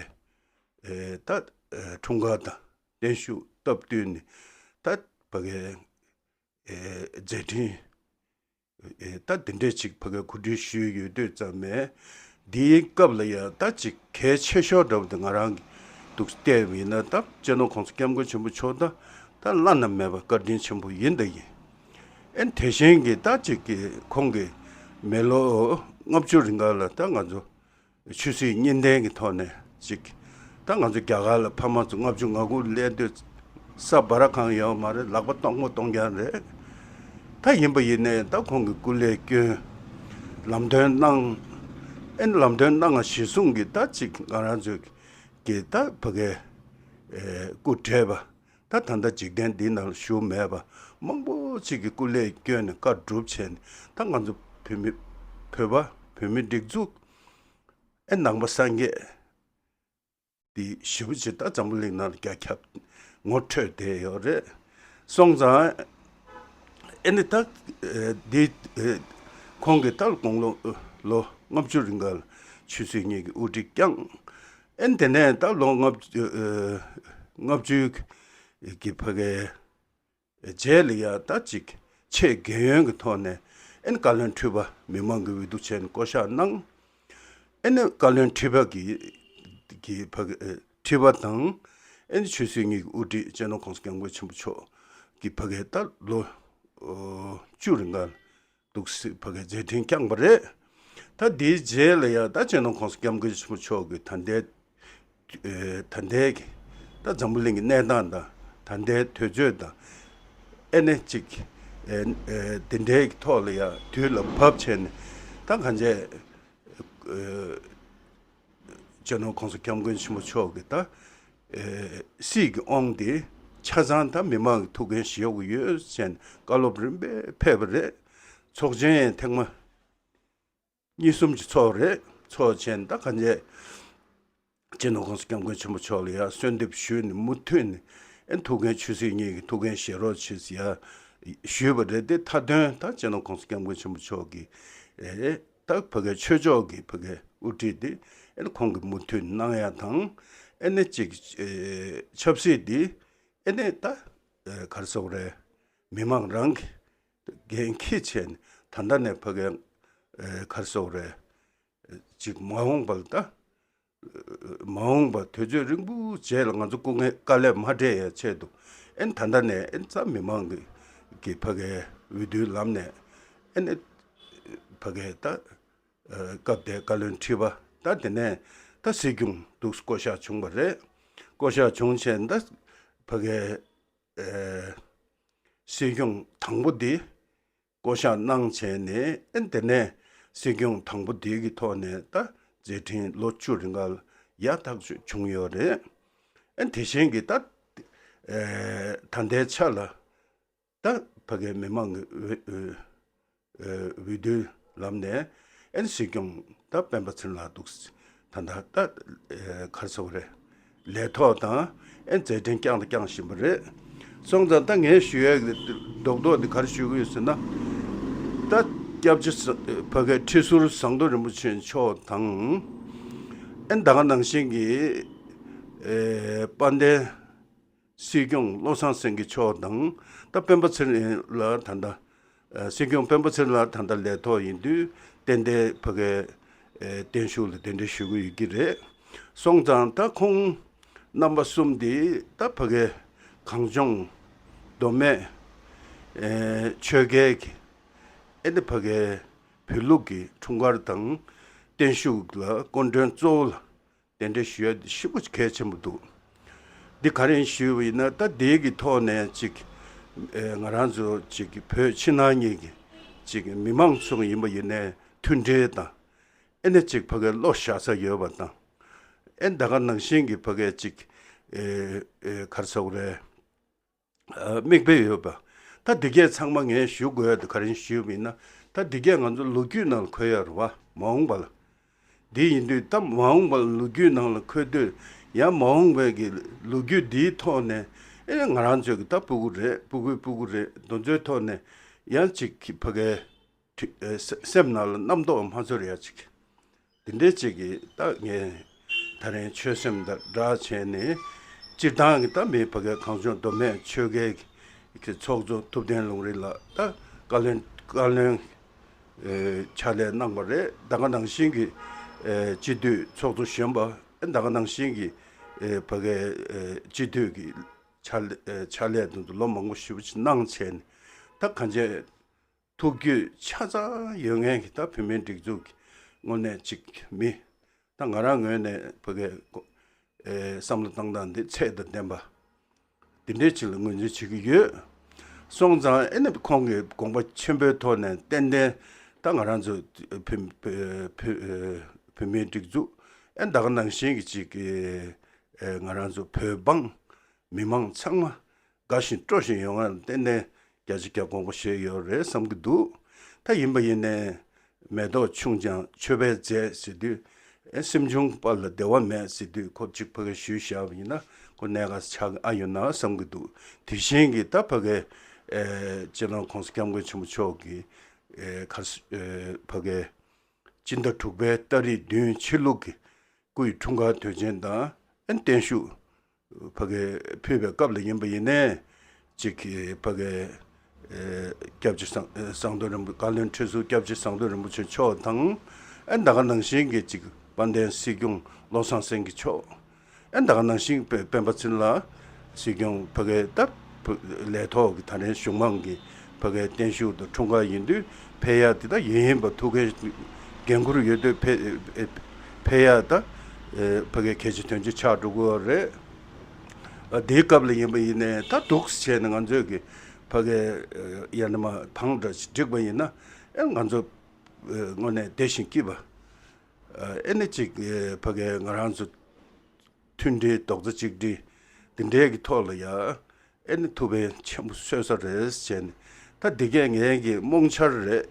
ཨེ་ད་ཨེ་འཁྲུངས་སྐར་དང་བརྟན་བཞུགས་སྟབས་བསྟུན་ནས་ད་ཕ་གའི་ཨེ་མཛད་འཕྲིན་ཨེ་ད་འདི་འདྲའི་ཅིག་ཕ་གའི་གོ་སྒྲིག་ཞུས་ཡོད་དུས་ཙམ་ནས་འདིའི་སྐབས་ལ་ཡང་ད་ཅིག་གལ་ཆེ་ཤོས་འདྲ་བོ་དེ་ང་རང་གི་འདུག་བལྟས་པ་ཡིན་ན། ད་སྤྱི་ནོར་༸གོང་ས་༸སྐྱབས་མགོན་ཆེན་པོ་མཆོག་ད་ད་བླ་ན་མེད་པ་བཀའ་དྲིན་ཆེན་པོ་ཡིན་ད་ཡིན། ཨེ་དེ་བཞིན་གྱི་ད་ཅིག་གི་ཁོང་གི་མི་ལོ་ལྔ་བཅུ་རིང་ག་ལ་ད་ང་ཚོ་ཆོས་སྲིད་གཉིས་ལྡན་གྱི་ཐོག་ནས་ཅིག་ད་ང་ཚོ་རྒྱ་གར་ལ་ཕ་མ་ཚོ་ལྔ་བཅུ་ང་དགུ་སླེབས་དུས་ས་འབར་གང་ཡོད་མ་རེད། ལག་པ་སྟོང་པ་སྟོང་རྐྱང་རེད། ད་ཡིན་པ་ཡིན་ནའི་ད་ཁོང་གི་སྐུ་ལས་བསྐྱོན། ལམ་སྟོན་གནང་ ཨེ་ནི་ལམ་སྟོན་གནང་བ་གཞིར་བཟུང་གི་ད་ཅིག་ང་རང་ཚོའི་གི་ད་ཕ་གའི་ཨེ་སྐུ་བགྲེས་པ། ད་ད་ལྟ་འཇིག་རྟེན་འདི་ནང་བཞུགས་མེད་པ་མང་པོ་ཅིག་གི་སྐུ་ལས་བསྐྱོན་ནས་བཀའ་སྒྲུབ་བྱས་ནས། ད་ང་ཚོ་བོད་མི་བོད་པ་བོད་མི་སྒྲིག་འཛུགས་ཨེ་ནང་པ་སངས་རྒྱས་འདི་ཞེ་པོ་ཅིག་ད་འཛམ་བུ་གླིང་ནང་རྒྱ་ཁྱབ་ངོ་འཕྲོད་བསྡད་ཡོད་རེད། སོང་ཙང་ཨེ་ནི་ད་ཨེ་འདི་ཨེ་ཁོང་གིས་ད་དགུང་ལོ་ལོ་ལྔ་བཅུ་རིང་ག་ལ་ཆོས་སྲིད་གཉིས་ཀྱི་དབུ་ཁྲིད་བསྐྱངས། ཨེ་ནི་དེ་ནས་ད་ལོ་ལྔ་བཅུ་ཨེ་ལྔ་བཅུ་གི་ཕ་གའི་རྗེས་ལ་ཡ་ད་ཅིག་ཆེས་རྒན་ཡོལ་གྱི་ཐོག་ནས་ཨེ་ནི་བཀའ་བློན་ཁྲི་པ་མི་མང་གི་འོས་བསྡུ་བྱས་ནས་བསྐོ་བཞག་གནང་། ཨེ་ནི་བཀའ་བློན་ཁྲི་པ་གི་གི་ཕ་གི་ཨེ་ཁྲི་པ་དང་ཨེ་ནི་ཆོས་སྲིད་གཉིས་ཀྱི་དབུ་ཁྲིད་སྤྱི་ནོར་༸གོང་ས་༸སྐྱབས་མགོན་ཆེན་པོ་མཆོག་གི་ཕ་གི་ད་ལོ་ཨོ་བཅུ་རིང་ག་འདུག་སེ་ཕ་གི་མཛད་འཕྲིན་བསྐྱངས་པ་རེད། ད་དེའི་རྗེས་ལ་ཡ་ད་སྤྱི་ནོར་༸གོང་ས་༸སྐྱབས་མགོན་ཆེན་པོ་མཆོག་གི་ད་ལྟའི་ཨེ་ད་ལྟའི་གི་ད་འཛམ་བུ་གླིང་གི་གནས་སྟངས་དང་ད་ལྟའི་དུས་ཚོད་དང་ཨེ་ནི་ཅིག་ཨེ་ཨེ་དེ་འདྲའི་གི་ཐོག་ལ་ཡ་དུས་ལ་བབ་བྱས་ནས་ད་གང་བྱས་ཨེ་སྤྱི་ནོར་༸གོང་ས་༸སྐྱབས་མགོན་ཆེན་པོ་མཆོག་གི་ད་ཨེ་སྲིད་ཀྱི་དབང་དེ་ཆ་ཚང་ད་མི་མང་གི་ཐུགས་འགན་བཞེས་དགོས་ཡོད་ཅེས་བཀའ་སློབ་རིམ་པས་ཕེབས་པ་རེད། ཚོགས་ཆེན་ཐེངས་མ་གཉིས་གསུམ་གྱི་ཚོགས་རེད། ཚོགས་ཆེན་ད་གང་བྱས་སྤྱི་ནོར་༸གོང་ས་༸སྐྱབས་མགོན་ཆེན་པོ་མཆོག་ལ་ཡ་གསོལ་འདེབས་ཞུས་ནས་མུ་མཐུད་ནས་ཨེ་ཐུགས་འགན་ཆོས་སྲིད་གཉིས་ཀྱི་ཐུགས་འགན་བཞེས་རོགས་བྱེད་ཟེར་ཡ་ཞུས་པ་རེད་དེ། མཐའ་དོན་ད་སྤྱི་ནོར་༸གོང་ས་༸སྐྱབས་མགོན་ཆེན་པོ་མཆོག་གིས་ཨེ་ད་ཕ་གའི་ཆོས་ཕྱོགས་ཀྱི་ཕ་གའི་དབུ་ཁྲིད་དེ་ཨེ་ཁོང་གིས་མུ་མཐུད་གནང་ཡ་དང་། ཨེ་ནི་ཅིག་ཨེ་ཆབ་སྲིད་དེ་ཨེ་ནི་ད་ཨེ་ག་རེ་ཟེར་དགོས་རེད། མི་མང་རང་གི་འགན་འཁྱེར་བྱས་ནས་ད་ལྟ་ནས་ཕ་གའི་ཨེ་ག་རེ་ཟེར་དགོས་རེད། ཅིག་མ་འོངས་པ་ལ་ད་མ་འོངས་པ་དུས་ཚོད་རིང་པོའི་རྗེས་ལ་ང་ཚོ་སྐུ་ངལ་དཀའ་ལས་མ་འཕྲད་ཡ་ཆེད་དུ་ཨེ་ད་ལྟ་ནས་ཨེ་ཙམ་མི་མང་གི་གི་ཕ་གའི་འོས་བསྡུའི་ལམ་ནས་ཨེ་ནི་ཕ་གའི་ད་ཨེ་སྐབས་དེའི་བཀའ་བློན་ཁྲི་པ་ད་དེ་ནས་ད་སྲིད་སྐྱོང་འདུག་བསྐོ་བཞག་བྱུང་བ་རེད། བསྐོ་བཞག་བྱུང་བྱས་ད་ཕ་གའི་ཨེ་སྲིད་སྐྱོང་དང་པོ་འདི་བསྐོ་བཞག་གནང་བྱས་ནས་ཨེ་དེ་ནས་སྲིད་སྐྱོང་དང་པོ་འདི་གི་ཐོག་ནས་ད་མཛད་འཕྲིན་ལོ་བཅུ་རིང་ག་ལ་ཡག་ཐག་ཆོད་བྱུང་ཡོད་རེད། ཨེ་དེ་བཞིན་གྱི་ད་ཨེ་ད་ལྟའི་ཆ་ལ་ད་ཕ་གའི་མི་མང་གི་འོས་འོས་འོས་བསྡུའི་ལམ་ནས་ཨེ་སྲིད་སྐྱོང་ད་སྤེན་པ་ཚེ་རིང་ལགས་འདུག་ད་ལྟ་ད་ཨེ་ག་རེ་ཟེར་དགོས་རེད། ལས་ཐོག་དང་ཨེ་མཛད་འཕྲིན་བསྐྱངས་དང་བསྐྱངས་བཞིན་པ་རེད། སོང་ཙང་ད་ངས་ཞུ་ཡས་ཀྱི་རྡོག་རྡོག་འདི་ག་རེ་ཞུ་གི་ཡོད་ཟེར་ན། ད་སྐྱབས་རྗེ་ས་ཕ་གའི་ཁྲི་ཟུར་ཟམ་གདོང་རིན་པོ་ཆེ་མཆོག་དང་། ཨེ་ད་ག་ནང་བཞིན་གྱི་ཨེ་དཔལ་ལྡན་སྲིད་སྐྱོང་བློ་བཟང་སེང་གེ་མཆོག་དང་། ད་སྤེན་པ་ཚེ་རིང་ལགས་ད་ལྟ་ཨ་སྲིད་སྐྱོང་སྤེན་པ་ཚེ་རིང་ལགས་ད་ལྟ་ལས་ཐོག་ཡིན་དུས་ཏན་ཏན་ཕ་གའི་ཨེ་བརྟན་བཞུགས་ལ་གདན་འདྲེན་ཞུ་གི་ཡོད་ཀྱི་རེད། སོང་ཙང་ད་ཁོང་རྣམ་པ་གསུམ་དེ་ད་ཕ་གའི་གངས་ལྗོངས་མདོ་སྨད་ཨེ་ཆོལ་ཁའི་གི་ཨེ་ནི་ཕ་གའི་བོད་ལུགས་ཀྱི་འཁྲུངས་སྐར་དང་བརྟན་བཞུགས་ལ་སྐུ་མགྲོན་གཙོ་བོ་ལ་གདན་འདྲེན་ཞུ་ཡ་ཞེ་པོ་གལ་ཆེན་པོ་འདུག་འདི་ག་རེ་ཞུས་པ་ཡིན་ན་ད་འདི་གི་ཐོག་ནས་ཅིག་ཨེ་ང་རང་ཚོ་ཅིག་བོད་ཕྱི་ནང་གཉིས་ཀྱི་ཅིག་མི་མང་ཚོ་ཡིན་པ་ཡིན་ནའི་མཐུན་སྒྲིལ་དང་། ཨེ་ནི་ཅིག་ཕ་གའི་བློ་བཞག་ས་ཡོད་པ་དང་། ཨེ་ད་ག་ནང་བཞིན་གྱི་ཕ་གའི་ཅིག་ཨེ་ཨེ་ག་རེ་ཟེར་དགོས་རེད། ཨ་མིག་དཔེ་ཡོད་པ། ད་འདི་གས་ཚང་མ་ངས་ཞུ་དགོས་ཡ་དེ་ག་རེ་ཞུས་པ་ཡིན་ན། ད་འདི་གས་ང་ཚོ་ལོ་རྒྱུས་ནང་ལ་འཁོད་ཡ་རེད་བ། མ་འོངས་པ་ལ། འདི་ཡིན་དུས་ད་མ་འོངས་པ་ལ་ལོ་རྒྱུས་ནང་ལ་འཁོད་དུས་ཡང་མ་འོངས་པའི་གི་ལོ་རྒྱུས་འདིའི་ཐོག་ནས་ཨེ་ང་རང་ཚོའི་གི་ད་སྤུ་གུ་རེད། སྤུ་གུའི་སྤུ་གུ་རེད། དེ་ཚོའི་ཐོག་ནས་ཡང་ཅིག་གི་ཕ་གའི་ཨེ་སེམས་ནང་ལ་རྣམ་རྟོག་མ་ཚོར་ཡ་ཅིག་འདི་འདྲའི་ཅིག་གིས་ད་ངས་ད་རིང་ཆོད་སེམས་དང་སྦྲགས་བྱས་ནས་སྤྱིར་བཏང་གི་ད་མི་ཕ་གའི་གངས་ལྗོངས་མདོ་སྨད་ཆོལ་ཁའི་གི་ཚོགས་གཙོ་ཐུབ་བསྟན་ལུང་རིགས་ལགས་ད་བཀའ་བློན་བཀའ་བློན་ཨེ་ཕྱག་ལས་གནང་བ་རེད། ད་ག་ནང་བཞིན་གྱི་ཨེ་སྤྱི་འཐུས་ཚོགས་གཙོ་གཞོན་པ་ཨེ་ད་ག་ནང་བཞིན་གྱི་ཨེ་ཕ་གའི་ཨེ་སྤྱི་འཐུས་ཀྱི་ཕྱག་ལས་ཨེ་ཕྱག་ལས་དེ་ཚོ་ལོ་མང་པོ་ཞེ་པོ་ཅིག་གནང་བྱས་ནས་ད་གང་ཅི། ཐུགས་རྒྱུས་ཆ་ཚང་ཡོད་མཁན་གྱི་ད་བོད་མིའི་སྒྲིག་འཛུགས་ཀྱི་དངོས་གནས་ཅིག་མི། ད་ང་རང་ངོས་ནས་ཕ་གའི་ཨེ་བསམ་བློ་བཏང་སྟངས་འདི་ཚད་དང་ལྡན་པ་འདི་འདྲའི་ཅིག་ལ་ངོས་འཛིན་བྱེད་ཀྱི་ཡོད། སོང་ཙང་ཨེ་ནི་ཁོང་གི་དགོངས་པ་ཆེན་པོའི་ཐོག་ནས་ཏན་ཏན་ད་ང་རང་ཚོ་བོད་བོད་བོད་ བོད་མིའི་སྒྲིག་འཛུགས། ཨེ་ད་ག་ནང་བཞིན་གྱི་ཅིག་ཨེ་ང་རང་ཚོ་བོད་འབངས་མི་མང་ཚང་མ་དགའ་བཞིན་སྤྲོ་བཞིན་ཡོང་བར་བརྟེན་ནས་བརྒྱ་ཆ་བརྒྱ་དགོངས་པ་བཞེས་ཡོད་རེད་བསམ་གྱི་འདུག་ད་ཡིན་པ་ཡིན་ནའི་མེ་ཏོག་ཆུང་ཀྱང་མཆོད་པའི་རྫས་ཟེར་དུས། ཨེ་སེམས་ཆུང་པ་ལ་བདེ་བ་མེད་ཟེར་དུས་ཁོ་གཅིག་ཕ་གིར་ཞུས་བཞག་པ་ཡིན་ན་ཁོ་གནད་འགག་ཆགས་ཀྱི་ཨ་ཡོད་ན་བསམ་གྱི་འདུག་དེ་བཞིན་གྱི་ད་ཕ་གིར་ཨེ་སྤྱི་ནོར་༸གོང་ས་༸སྐྱབས་མགོན་ཆེན་པོ་མཆོག་གིས་ཨེ་གར་ཨེ་ཕ་གིར་སྤྱི་ཟླ་དྲུག་པའི་ཏ་རིག་བདུན་ཕྱི་ལུགས་ཀྱི་སྐུ་ཡི་འཁྲུངས་སྐར་དུས་ཆེན་དང་ཨེ་བརྟན་བཞུགས་ཕ་གིར་ཕུལ་བའི་སྐབས་ལ་ཡིན་པ་ཡིན་ནའི་གཅིག་གིས་ཕ་གིར་ཨེ་སྐྱབས་རྗེ་ཟམ་ཟམ་གདོང་རིན་པོ་བཀའ་བློན་ཁྲི་ཟུར་སྐྱབས་རྗེ་ཟམ་གདོང་རིན་པོ་ཆེ་མཆོག་དང་། ཨེ་ད་ག་ནང་བཞིན་གྱི་གཅིག་དཔལ་ལྡན་སྲིད་སྐྱོང་བློ་བཟང་སེང་གེ་མཆོག་ཨེ་ད་ག་ནང་བཞིན་སྤེན་པ་ཚེ་རིང་ལགས་སྲིད་སྐྱོང་ཕ་གིར་ད་ལས་ཐོག་གི་ད་རིང་གཞུང་མང་གི་ཕ་གིར་བརྟན་བཞུགས་དང་འཁྲུངས་སྐར་ཡིན་དུས་ཕེབས་ཡག་དེ་ད་ཡིན་ཡིན་པ་ཐུགས་འགན་འགན་འཁུར་ཡོད་དུས་ཕེབས་ཕེབས་ཡག་ད་ཕ་གིར་གལ་ཆེ་དོན་ཆེ་ཆགས་འགྲོ་གི་ཡོད་རེད། ཨ་དེའི་སྐབས་ལ་ཡིན་པ་ཡིན་ནའི་ད་འདུག་བྱས་ནས་ང་ཚོས་ཀྱི་ཕ་གིར་ཡར་ནས་མར་ཐང་འདྲ་ཞིག་བསྒྲིགས་པ་ཡིན་ན་ཨེ་ང་ཚོ་དངོས་གནས་བདེ་ཞིང་སྐྱིད་པ། ཨེ་ནི་གཅིག་ཕ་གིར་ང་རང་ཚོ་མཐུན་སྒྲིལ་རྡོག་རྩ་གཅིག་སྒྲིལ་འདི་འདྲའི་གི་ཐོག་ལ་ཡ་ཨེ་ནི་ཐུགས་ཕན་ཆེན་པོ་གསོས་ས་རེད་ཟེར་ནས། ད་འདི་གས་ངའི་གི་རྨོངས་འཆར་རེད།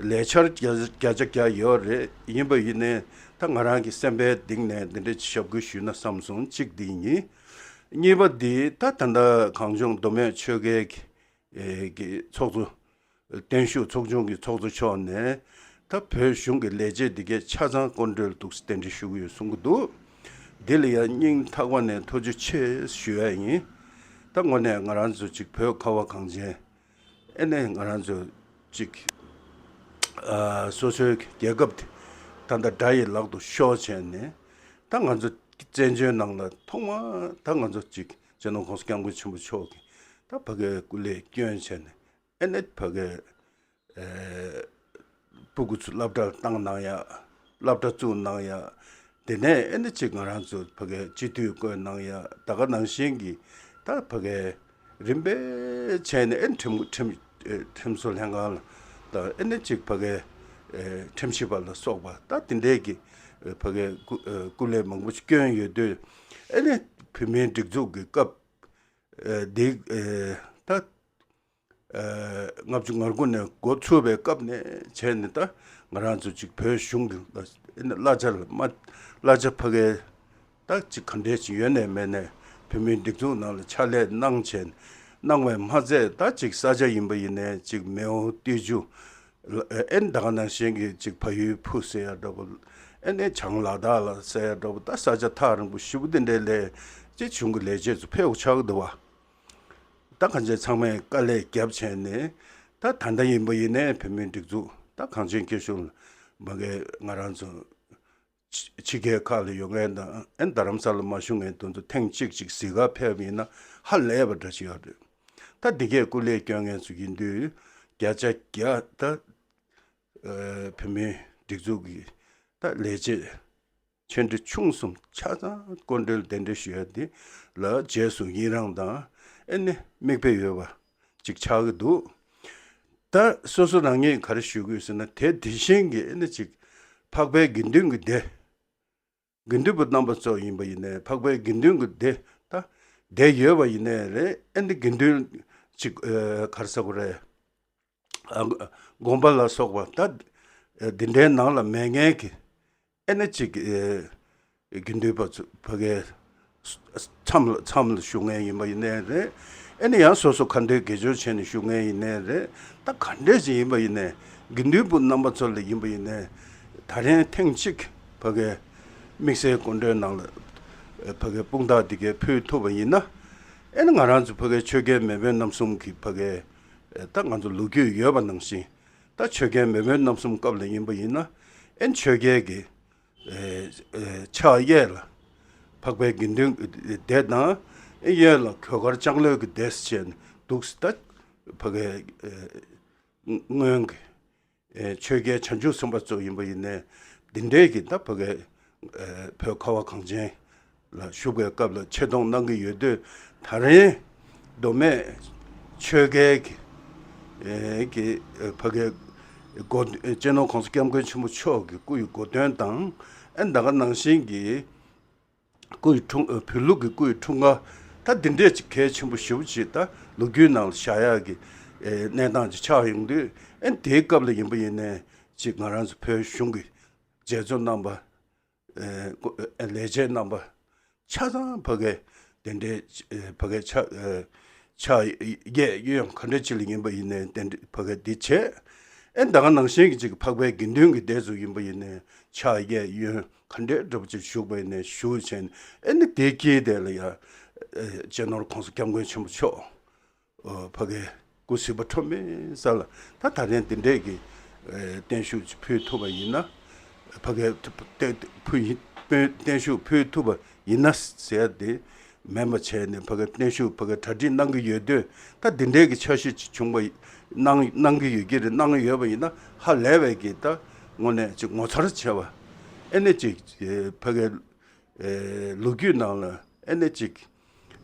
ལས་འཆར་བརྒྱ་བརྒྱ་ཆ་བརྒྱ་ཡོད་རེད། ཡིན་པ་ཡིན་ནའི་ད་ང་རང་གི་སེམས་པའི་གཏིང་ནས་འདི་འདྲའི་ཞབས་སྐུལ་ཞུས་ན་བསམ་སོང་། གཅིག་འདི་ཡིན། གཉིས་པ་འདི་ད་ད་ལྟ་གངས་ལྗོངས་མདོ་སྨད་ཆོལ་ཁའི་གི་ཨེ་གི་ཚོགས་གཙོ་བརྟན་བཞུགས་ཚོགས་ཆུང་གི་ཚོགས་གཙོ་མཆོག་ནས་ད་བོད་གཞུང་གི་ལས་བྱེད་འདི་གས་ཆ་ཚང་སྐུ་མགྲོན་ལ་འདུག་སེ་གདན་འདྲེན་ཞུ་གི་ཡོད་གསུང་གི་འདུག་འདི་ལ་ཡང་སྙིང་ཐག་པ་ནས་ཐུགས་རྗེ་ཆེ་ཞུ་ཡ་ཡིན། ད་དངོས་གནས་ང་རང་ཚོ་གཅིག་བོད་ཁ་བ་གངས་ཅན་ཨེ་ནས་ང་རང་ཚོ་གཅིག་ཨ་སོ་སོའི་རྒྱལ་ཁབ་དེ་ད་ལྟ་དགྲ་ཡི་ལག་ཏུ་ཤོར་བྱས་ནས་ད་ང་ཚོ་བཙན་བྱོལ་ནང་ལ་ཐོག་མ་ད་ང་ཚོ་གཅིག་སྤྱི་ནོར་༸གོང་ས་༸སྐྱབས་མགོན་ཆེན་པོ་མཆོག་གིས་ད་ཕ་གིར་སྐུ་ལས་བསྐྱོན་བྱས་ནས། ཨེ་ནས་ཕ་གིར་ཨེ་སྤུ་གུ་ཚོ་སློབ་གྲྭར་བཏང་གནང་ཡ། སློབ་གྲྭ་བཙུགས་གནང་ཡ། དེ་ནས་ཨེ་ནས་གཅིག་ང་རང་ཚོ་ཕ་གིར་སྤྱི་འཐུས་བསྐོས་གནང་ཡ། ད་ག་ནང་བཞིན་གྱི་ད་ཕ་གིར་རིམ་པས་བྱས་ནས་ཨེ་ཁྲིམས་ཁྲིམས་ཨེ་ཁྲིམས་བཟོ་ལྷན་ཁང་ལ་དང་ཨེ་ནས་གཅིག་ཕ་གིར་ཨེ་ཁྲིམས་ཞིབ་པ་ལ་སོགས་པ་ད་དེ་འདྲས་ཀྱི་ཨེ་ཕ་གིར་སྐུ་ཨེ་སྐུ་ལས་མང་པོ་ཞིག་བསྐྱོན་ཡོད་དུས། ཨེ་ནས་བོད་མིའི་སྒྲིག་འཛུགས་ཀྱི་སྐབས་ཨེ་འདི་ཨེ་ད། ལྔ་བཅུ་ང་དགུ་ནས་འགོ་ཚུགས་པའི་སྐབས་ནས་བྱས་ནས་ད་ང་རང་ཚོ་གཅིག་བོད་གཞུང་གི་གླ་ཆ་ལ་མ་གླ་ཆ་ཕ་གིར་ད་གཅིག་ག་འདྲས་ཅིག་ཡོད་ནས་མེད་ནས་བོད་མིའི་སྒྲིག་འཛུགས་ནང་ལ་ཕྱག་ལས་གནང་བྱས་གནང་བས་མ་ཚད། ད་གཅིག་ས་ཆ་ཡིན་པ་ཡིན་ནའི་གཅིག་མེའོ་ཏི་ཇུ་ཨེ་ནས་ད་ག་ནང་བཞིན་གྱི་གཅིག་ཕ་ཡུལ་ཕུ་ཟེར་ཡ་འདྲ་པོ། ཨེ་ནས་བྱང་ལ་དྭགས་ལ་ཟེར་ཡ་འདྲ་པོ། ད་ས་ཆ་ཐག་རིང་པོ་ཞེ་པོ་དེ་འདྲའི་ལས་གཅིག་གཞུང་གི་ལས་བྱེད་ཚོ་ཕེབས་ཆགས་འདུག་བ། ད་གང་ཅི་ཚང་མས་དཀའ་ལས་བརྒྱབ་བྱས་ནས་ད་ད་ལྟ་ཡིན་པ་ཡིན་ནའི་བོད་མིའི་སྒྲིག་འཛུགས་ད་གངས་ཅན་སྐྱིད་གཤོངས་ལ་མ་གི་ང་རང་ཚོ་ཕྱི་ཕྱི་རྒྱལ་ཁག་ལ་ཡོད་མཁན་དང་ཨེ་རྡ་རམ་ས་ལ་མ་བཞུགས་མཁན་དེ་ཚོ་ཐེངས་གཅིག་ཅིག་གཟིགས་ག་ཕེབས་ཡིན་ན་ཧ་ལས་པ་འདྲ་ཞིག་ཡོད་རེད། ད་འདི་གས་སྐུ་ལས་སྐྱོན་མཁན་ཚོ་ཡིན་དུས་བརྒྱ་ཆ་བརྒྱ་ད་ཨ་བོད་མིའི་སྒྲིག་འཛུགས་ཀྱི་ད་ལས་བྱེད་ཆེ་འབྲིང་ཆུང་གསུམ་ཆ་ཚང་སྐུ་མགྲོན་གདན་འདྲེན་ཞུ་ཡ་འདི་ལ་རྗེས་སུ་ཡི་རང་དང་ཨེ་ནི་མིག་དཔེ་ཡོད་པ་ཅིག་ཆགས་ཀྱི་འདུག་ད་སོ་སོ་རང་ཉིད་ག་རེ་ཞུ་དགོས་ཟེར་ན། དེ་དེ་བཞིན་གྱི་ཨེ་ནི་ཅིག་འཕགས་པའི་དགེ་འདུན་གྱི་སྡེ། དགེ་འདུན་པ་རྣམ་པ་ཚོ་ཡིན་པ་ཡིན་ནའི་འཕགས་པའི་དགེ་འདུན་གྱི་སྡེ་ད་སྡེ་ཡོད་པ་ཡིན་ནའི་རེད། ཨེ་ནི་དགེ་འདུན་ཅིག་ཨ་ག་རེ་ཟེར་དགོས་རེད། ཨ་དགོན་པ་ལ་སོགས་པ་ད་འདི་འདྲའི་ནང་ལ་མེད་མཁན་གྱི་ཨེ་ནི་ཅིག་ཨེ་དགེ་འདུན་པ་ཚོ་ཕ་གིའི་མཚམས་ལ་མཚམས་ལ་བཞུགས་མཁན་ཡིན་པ་ཡིན་ནའི་རེད། ཨེ་ནི་ཡང་སོ་སོ་ཁ་འདོན་དགེ་སྦྱོར་བྱས་ནས་བཞུགས་མཁན་ཡིན་ནའི་རེད། ད་ག་འདྲས་ཅིག་ཡིན་པ་ཡིན་ནའི་དགེ་འདུན་པ་རྣམ་པ་ཚོ་ལ་ཡིན་པ་ཡིན་ནའི་ད་རིང་ཐེངས་གཅིག་ཕ་གིའི་དམིགས་བསལ་སྐུ་མགྲོན་ནང་ལ་ཕ་གིའི་དཔུང་རྟགས་འདི་གའི་ཕུལ་ཐུབ་པ་ཡིན་ན། ཨེ་ནི་ང་རང་ཚོ་ཕ་གིའི་ཆོས་རྒྱལ་མེས་དབོན་རྣམ་གསུམ་གྱི་ཕ་གིའི་ད་ང་ཚོ་ལོ་རྒྱུས་ཡོད་པ་ནང་བཞིན། ད་ཆོས་རྒྱལ་མེས་དབོན་རྣམ་གསུམ་སྐབས་ལ་ཡིན་པ་ཡིན་ན། ཨེ་ཆོས་རྒྱལ་གྱི་ཨེ་ཨེ་ཕྱག་གཡས་ལ་འཕགས་པའི་དགེ་འདུན་གྱི་སྡེ་དང་། ཨེ་གཡོན་ལ་གོས་དཀར་ལྕང་ལོའི་གི་སྡེ་ཟེར་བྱས་ནས་འདུག་སེ་ད་ཕ་གིའི་ཨེ་སྔོན་གྱི་ཨེ་ཆོས་རྒྱལ་བྱང་ཆུབ་སེམས་དཔའ་ཚོ་ཡིན་པ་ཡིན་ནའི་འདི་འདྲའི་གི་ད་ཕ་གིའི་ཨེ་བོད་ཁ་བ་གངས་ཅན་ལ་བཞུགས་པའི་སྐབས་ལ་ཆེ་མཐོང་གནང་གི་ཡོད་དུས། ད་རིང་མདོ་སྨད་ཆོལ་ཁའི་གི་ཨེ་གི་ཨེ་ཕ་གིའི་ གོ་སྤྱི་ནོར་༸གོང་ས་༸སྐྱབས་མགོན་ཆེན་པོ་མཆོག་གི་སྐུ་ཡི་གོ་སྟོན་དང་། ཨ་ནི་ད་ག་ནང་བཞིན་གྱི་སྐུ་ཡི་འཁྲུངས་བོད་ལུགས་ཀྱི་སྐུ་ཡི་འཁྲུངས་སྐར་ད་འདི་འདྲས་ཅིག་གལ་ཆེན་པོ་ཞེ་པོ་ཅིག་ད་ལོ་རྒྱུས་ནང་ལ་བཞག་ཡག་གི་གནས་སྟངས་ཅིག་ཆགས་ཡོང་དུས། ཨ་ནི་དེའི་སྐབས་ལ་ཡིན་པ་ཡིན་ནའི་ཅིག་ང་རང་ཚོ་བོད་གཞུང་གི་མཛད་གཙོ་རྣམ་པ། ཨེ་ལས་བྱེད་རྣམ་པ་ཆ་ཚང་ཕ་གིར་དེ་འདྲའི་ཕ་གིར་ཕྱག་ཕྱག་གཡས་གཡོན་ག་འདྲ་ཅིག་ལ་ཡིན་པ་ཡིན་ནའི་དེ་འདྲ་ཕ་གིར་འདི་བྱས། ཨེ་ད་ག་ནང་བཞིན་གྱི་ཅིག་འཕགས་པའི་དགེ་འདུན་གྱི་སྡེ་ཚོ་ཡིན་པ་ཡིན་ནའི་ཕྱག་གཡས་གཡོན་ག་འདྲའི་འདྲ་པོ་ཅིག་བཞུགས་པ་ཡིན་ནའི་བཞུགས་བྱས་ནས། ཨེ་ནི་དེའི་དཀྱིལ་དེ་ལ་ཡ་སྤྱི་ནོར་༸གོང་ས་༸སྐྱབས་མགོན་ཆེན་པོ་མཆོག་ཕ་གིའི་སྐུ་གཟི་བརྗིད་འཕྲོག་མེད་ས་ལ་ད་ད་རེས་འདི་འདྲས་ཀྱི་བརྟན་བཞུགས་ཕུལ་ཐུབ་པ་ཡིན་ན། ཕ་གིའི་ཕུལ་བརྟན་བཞུགས་ཕུལ་ཐུབ་པ་ཡིན་ན་ཟེར་དེ་མེད་པ་བྱས་ནས། ཕ་གིའི་བརྟན་བཞུགས་ཕ་གིའི་གྲ་སྒྲིག་གནང་གི་ཡོད་དུས། ད་འདི་འདྲས་ཀྱི་འཆར་གཞི་ཅིག་བྱུང་བ་གནང་གནང་གི་ཡོད་ཀྱི་རེད། གནང་གི་ཡོད་པ་ཡིན་ན་ཧ་ལས་པའི་གི་ད་དངོས་གནས་ཅིག་ངོ་མཚར་ཆེ་བ། ཨེ་ནས་ཅིག་ཕ་གིའི་ལོ་རྒྱུས་ནང་ལ་ཨེ་ནས་ཅིག་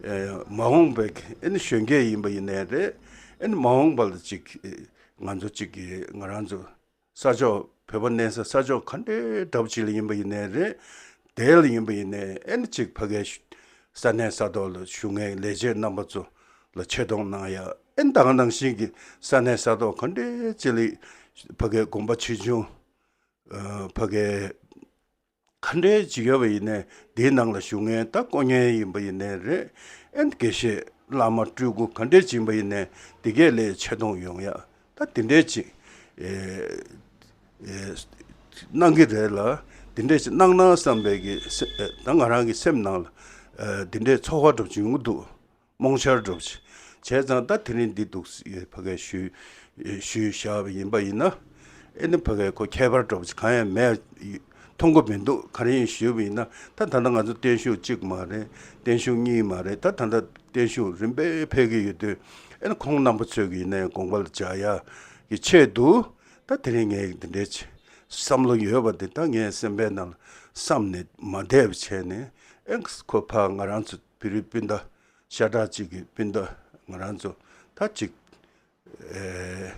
མ་འོངས་པའི་ཨེ་ནས་གཞོན་སྐྱེས་ཡིན་པ་ཡིན་ནའི་རེད། ཨེ་ནས་མ་འོངས་པ་ལ་ཅིག་ང་ཚོ་ཅིག་ང་རང་ཚོ་ས་ཕྱོགས་བོད་པ་གནས་ས་ས་ཕྱོགས་ག་འདྲའི་འདྲ་པོ་ཅིག་ལ་ཡིན་པ་ཡིན་ནའི་རེད། དེ་ལ་ཡིན་པ་ཡིན་ནའི་ཨེ་ནས་ཅིག་ཕ་གིའི་ས་གནས་ས་ཐོག་ལ་བཞུགས་མཁན་ལས་བྱེད་རྣམ་པ་ཚོ་ལ་ཆེ་མཐོང་གནང་ཡ། ཨེ་ནས་ད་ག་ནང་བཞིན་གྱི་ས་གནས་ས་ཐོག་ག་འདྲའི་ཅིག་ལ་ཕ་གིའི་དགོངས་པ་ཆེ་ཆུང་ཕ་གིའི་ག་འདྲའི་ཅིག་ཡོད་པ་ཡིན་ནའི་དེའི་ནང་ལ་བཞུགས་མཁན་ད་དཀོན་གཉེར་ཡིན་པ་ཡིན་ནའི་རེད། ཨེ་ནས་དགེ་བཤེས་བླ་མ་སྤྲུལ་སྐུ་ག་འདྲའི་ཅིག་ཡིན་པ་ཡིན་ནའི་དེ་གས་ལས་ཆེ་མཐོང་ཡོང་ཡ། ད་དེ་འདྲའི་ཅིག་ཨེ་ཨེ་གནང་གི་རེད་ལ། དེ་འདྲའི་ཅིག་གནང་ན་བསམ་པའི་གི་སེ་ཨེ་ད་ང་རང་གི་སེམས་ནང་ལ་ཨེ་དེ་འདྲའི་ཚོར་བ་འདྲ་པོ་ཅིག་ཡོང་གི་འདུག་རྨོངས་འཆར་འདྲ་པོ་ཅིག་བྱས་ཙང་། ད་དེ་རིང་འདི་འདུག་ཕ་གིར་ཞུས་ཞུས་བཞག་པ་ཡིན་པ་ཡིན་ན། ཨེ་ནི་ཕ་གིར་ཁོ་ཁྱད་པར་འདྲ་པོ་ཅིག་གང་ཡང་མེད་མཐོང་གི་མི་འདུག་ག་རེ་ཡིན་ཞུས་པ་ཡིན་ན། ད་ད་ལྟ་ང་ཚོ་བརྟན་བཞུགས་གཅིག་མ་རེད། བརྟན་བཞུགས་གཉིས་མ་རེད། ད་ད་ལྟ་བརྟན་བཞུགས་རིམ་པས་ཕེབས་ཀྱི་ཡོད་དུས། ཨེ་ནི་ཁོང་རྣམ་པ་ཚོས་ཀྱི་ཡིན་ནའི་དགོངས་པ་ལ་འཇགས་ཡ་གི་ཆེད་དུ། ད་དེ་རིང་ངས་འདི་འདྲའི་བསམ་བློ་ཡོད་པ་འདི་ད་ངའི་སེམས་པའི་ནང་ལ་བསམ་ནས་མ་བསྡད་པ་བྱས་ནས། ཨེ་ཁོ་ཕར་ང་རང་ཚོ་བོད་རིགས་སྤུན་ཟླ་ཤ་ཁྲག་གཅིག་གི་སྤུན་ཟླ་ང་རང་ཚོ་ད་ཅིག་ཨེ་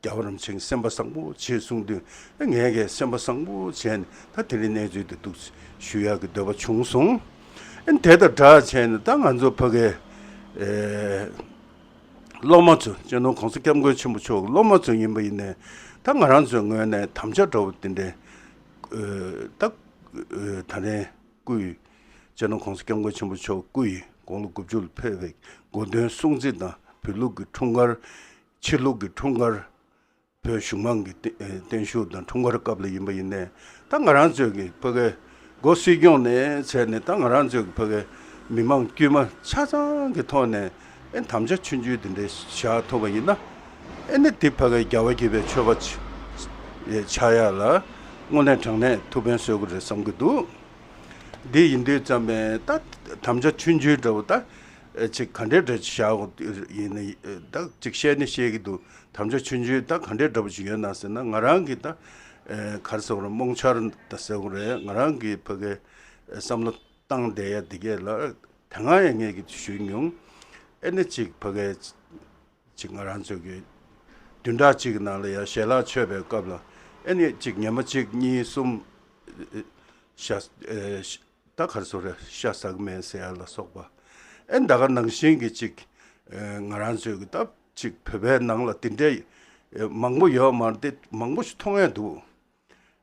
རྒྱལ་བ་རིན་པོ་ཆེ་གི་སེམས་པ་བཟང་པོ་བྱེད་གསུངས་དུས། ཨེ་ངས་ཀྱང་སེམས་པ་བཟང་པོ་བྱས་ནས་ད་དེ་རིང་གནས་ཚུལ་དེ་འདུག་ཞུ་ཡག་གི་འདོད་པ་བྱུང་སོང་། ཨེ་དེ་དང་སྦྲགས་བྱས་ནས་ད་ང་ཚོ་ཕ་གིའི་ཨེ་སློབ་མ་ཚོ། སྤྱི་ནོར་༸གོང་ས་༸སྐྱབས་མགོན་ཆེན་པོ་མཆོག་གི་སློབ་མ་ཚོ་ཡིན་པ་ཡིན་ནའི་ད་ང་རང་ཚོའི་ངོས་ནས་དམ་བཅའ་འདྲ་པོ་དེ་འདྲའི་ཨེ་ད་ཨེ་ད་རེས་སྐུ་ཡི་སྤྱི་ནོར་༸གོང་ས་༸སྐྱབས་མགོན་ཆེན་པོ་མཆོག་སྐུ་ཡི་དགུང་ལོ་དགུ་བཅུ་ལ་ཕེབས་པའི་གོ་སྟོན་སྲུང་བརྩི་དང་། བོད་ལུགས་ཀྱི་འཁྲུངས་སྐར། ཕྱི་ལུགས་ཀྱི་འཁྲུངས་སྐར། བོད་གཞུང་མང་གི་བརྟན་ཨེ་བརྟན་བཞུགས་དང་འཁྲུངས་སྐར་སྐབས་ལ་ཡིན་པ་ཡིན་ནའི། ད་ང་རང་ཚོའི་གི་ཕ་གིའི་སྒོ་སྲིད་སྐྱོང་ནས་བྱས་ནས། ད་ང་རང་ཚོའི་གི་ཕ་གིའི་མི་མང་དཀྱུས་མ་ཆ་ཚང་གི་ཐོག་ནས་ཨེ་དམ་བཅའ་ཆུང་ཆུང་དེ་འདྲའི་བཞག་ཐུབ་པ་ཡིན་ན། ཨེ་ནི་དེ་ཕ་གིའི་རྒྱལ་བ་དགྱེས་པའི་མཆོད་པ་ཆེ་ཆགས་ཡ་ལ་དངོས་གནས་དྲང་གནས་ཐུགས་ཕན་གསོས་ཀྱི་རེད་བསམ་གྱི་འདུག་འདི་ཡིན་དུས་ཙམ་པས་ད་དམ་བཅའ་ཆུང་ཆུང་འདྲ་པོ་ད་ཨེ་ཅིག་ག་འདྲའི་འདྲ་ཅིག་བཞག་དགོས་ཡིན་ན། ཨེ་ད་ཅིག་བཤད་ནི་བཤད་ཀྱི་འདུག་དམ་བཅའ་ཆུང་ཆུང་ད་ག་འདྲའི་འདྲ་པོ་ཅིག་ཡོད་ན་ཟེར་ན། ང་རང་གི་ད་ཨེ་ག་རེ་ཟེར་དགོས་རེད། རྨོངས་འཆར་ད་ཟེར་དགོས་རེད། ང་རང་གི་ཕ་གིའི་བསམ་བློ་བཏང་བསྡད་ཡ་འདི་གས་ལ་དེ་སྔ་ཡང་ངས་ཀྱིས་ཞུས་མྱོང་། ཨེ་ནི་ཅིག་ཕ་གིའི་ཅིག་ང་རང་ཚོ་གི་བདུན་ཕྲག་གཅིག་གི་ནང་ལ་ཡ་ཞལ་ལག་མཆོད་པའི་སྐབས་ལ། ཨེ་ནི་ཅིག་ཉི་མ་གཅིག་གཉིས་གསུམ་ཤ་ཨེ་ད་ག་རེ་ཟེར་དགོས་རེད། ཤ་ཟ་གི་མེད་ཟེར་ཡ་ལ་སོགས་པ། ཨེ་ད་ག་ནང་བཞིན་གྱི་ཅིག་ཨེ་ང་རང་ཚོའི་གི་ད་ཅིག་བོད་པའི་ནང་ལ་དེ་འདྲའི་ཨེ་མང་པོ་ཡོད་མ་རེད་དེ། མང་པོ་ཞིག་མཐོང་ཡ་འདུག་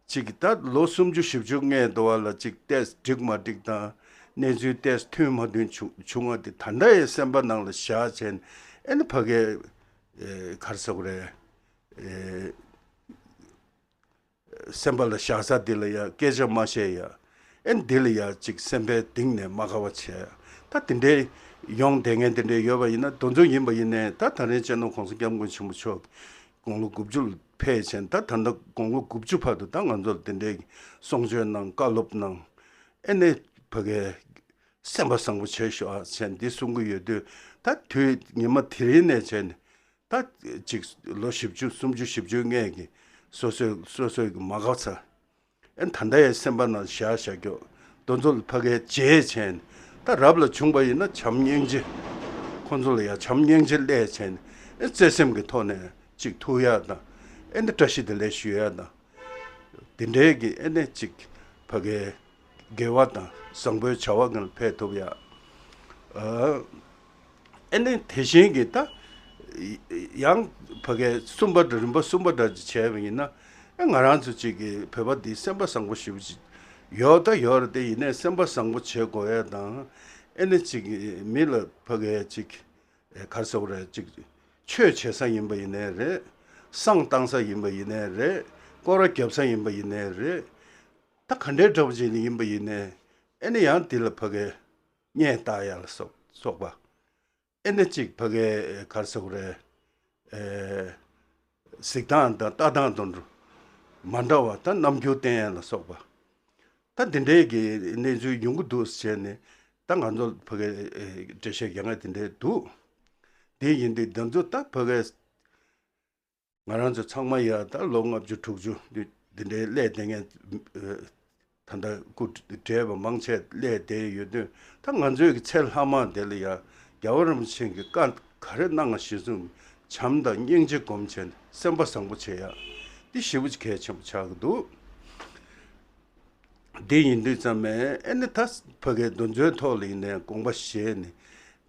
ཅིག་ད་ལོ་སུམ་ཅུ་བཞི་བཅུ་སྔོན་དུ་བ་ལ་ཅིག་ཏོག་ཙམ་འགྲིག་མ་འགྲིག་དང་། གནས་ཚུལ་ཏོག་ཙམ་མཐུན་མ་མཐུན་བྱུང་བྱུང་བ་དེ་ད་ལྟ་ཡང་སེམས་པ་ནང་ལ་བཞག་བྱས་ནས། ཨེ་ནི་ཕ་གིའི་ཨེ་ག་རེ་ཟེར་དགོས་རེད། ཨེ་སེམས་པ་ལ་བཞག་ས་འདི་ལ་ཡ་སྐད་ཆ་མ་བཤད་ཡ། ཨེ་འདི་ལ་ཡ་ཅིག་སེམས་པའི་གཏིང་ནས་མ་དགའ་བ་བྱས། ད་དེ་འདྲའི་ཡོང་བསྡད་མཁན་དེ་འདྲའི་ཡོད་པ་ཡིན་ན། དེ་ཚོ་ཡིན་པ་ཡིན་ནའི་ད་ད་རེས་སྤྱི་ནོར་༸གོང་ས་༸སྐྱབས་མགོན་ཆེན་པོ་མཆོག་དགུང་ལོ་དགུ་བཅུ་ལ་ཕེབས་བྱས་ནས། ད་ད་ལྟ་དགུང་ལོ་དགུ་བཅུ་བར་དུ་ད་ང་ཚོར་དེ་འདྲའི་གསུང་ཆོས་གནང་། བཀའ་སློབ་གནང་། ཨེ་ནི་ཕ་གིའི་སེམས་པ་བཟང་པོ་བྱས་ཤོག་ཨ་བྱས་འདི་གསུང་གི་ཡོད་དུས། ད་དུས་ཉི་མ་དེ་རིང་ནས་བྱས་ནས་ད་ཅིག་ལོ་བཞི་བཅུ་སུམ་ཅུ་བཞི་བཅུ་སྔོན་གྱི་སོ་སོའི་སོ་སོའི་གི་མ་དགའ་ཚ། ཨེ་ད་ལྟ་ཡང་སེམས་པ་ནང་བཞག་བཞག་རྒྱུ། དེ་ཚོ་ལ་ཕ་གིའི་བརྗེད་བྱས་ནས། ད་རབ་ལ་བྱུང་བ་ཡིན་ན་བྱམས་སྙིང་རྗེ། ཁོ་ཚོ་ལ་ཡང་བྱམས་སྙིང་རྗེ་སླེབས་བྱས་ནས། ཨེ་བརྩེ་སེམས་ཀྱི་ཐོག་ནས་ཅིག་ཐུག་ཡག་དང་། ཨེ་ནི་བཀྲ་ཤིས་བདེ་ལེགས་ཞུ་ཡ་དང་། དེ་འདྲའི་གི་ཨེ་ནི་ཅིག་ཕ་གའི་དགེ་བ་དང་བཟང་པོའི་བྱ་བ་ངན་ལ་ཕེབས་ཐུབ་ཡ། ཨ། ཨེ་ནི་དེ་བཞིན་གྱི་ད་ཡང་ཕ་གའི་གསུམ་པ་འདྲ་རིམ་པ་གསུམ་པ་འདྲ་ཅིག་བྱས་པ་ཡིན་ན། ཨེ་ང་རང་ཚོ་ཅིག་གི་བོད་པ་འདི་སེམས་པ་བཟང་པོ་ཞེ་པོ་ཅིག་ཡོད་ད་ཡོད་རེད་དེ། ཡིན་ནའི་སེམས་པ་བཟང་པོ་བྱེད་དགོས་ཡ་དང་། ཨེ་ནི་ཅིག་མི་ལ་ཕ་གའི་ཅིག་ཨེ་ག་རེ་ཟེར་དགོས་རེད། ཅིག་ཆོས་བྱེད་ས་ཡིན་པ་ཡིན་ནའི་རེད། བསང་བཏང་ས་ཡིན་པ་ཡིན་ནའི་རེད། སྐོར་ར་རྒྱབ་ས་ཡིན་པ་ཡིན་ནའི་རེད། ད་ག་འདྲའི་འདྲ་པོ་ཅིག་ཡིན་པ་ཡིན་ནའི། ཨེ་ནི་ཡང་འདི་ལ་ཕ་གའི་སྙད་བཏགས་ཡ་ལ་སོགས་སོགས་པ། ཨེ་ནི་ཅིག་ཕ་གའི་ག་རེ་ཟེར་དགོས་རེད། ཨེ་གཟིགས་སྟངས་དང་ལྟ་སྟངས་དང་མ་འདྲ་བ་ད་རྣམ་འགྱུར་བསྟན་ཡ་ལ་སོགས་པ། ད་དེ་འདྲའི་གི་གནས་ཚུལ་ཡོང་གི་འདུག་ཟེར་ནས། ད་ང་ཚོ་ཕ་གའི་ཨེ་འགྲེལ་བཤད་རྒྱག་མཁན་དེ་འདྲའི་འདུག་དེ་ཡིན་དུས་འདི་ཚོ་ད་ཕ་གའི་ང་རང་ཚོ་ཚང་མ་ཡ་ད་ལོ་ལྔ་བཅུ་དྲུག་ཅུ་འདི་འདི་འདྲའི་སླེབས་བསྡད་མཁན། ཨེ་ད་ལྟ་སྐུ་བགྲེས་པ་མང་ཆེ་སླེབས་བསྡད་ཡོད་དུས། ད་ང་ཚོའི་གི་ཚེ་ལྷག་མ་དེ་ལ་ཡ་རྒྱལ་བ་རིན་པོ་ཆེ་གི་བཀའ་ག་རེ་གནང་བ་གཞིར་བཟུང་བྱམས་དང་སྙིང་རྗེ་སྒོམ་བྱས་ནས་སེམས་པ་བཟང་པོ་བྱེད་ཡ་འདི་ཞེ་པོ་ཅིག་གལ་ཆེན་པོ་ཆགས་ཀྱི་འདུག་དེ་ཡིན་དུས་ཙམ་པས་ཨེ་ནི་ད་ཕ་གའི་འདི་ཚོའི་ཐོག་ལ་ཡིན་ནའི་དགོངས་པ་བཞེས་ནས།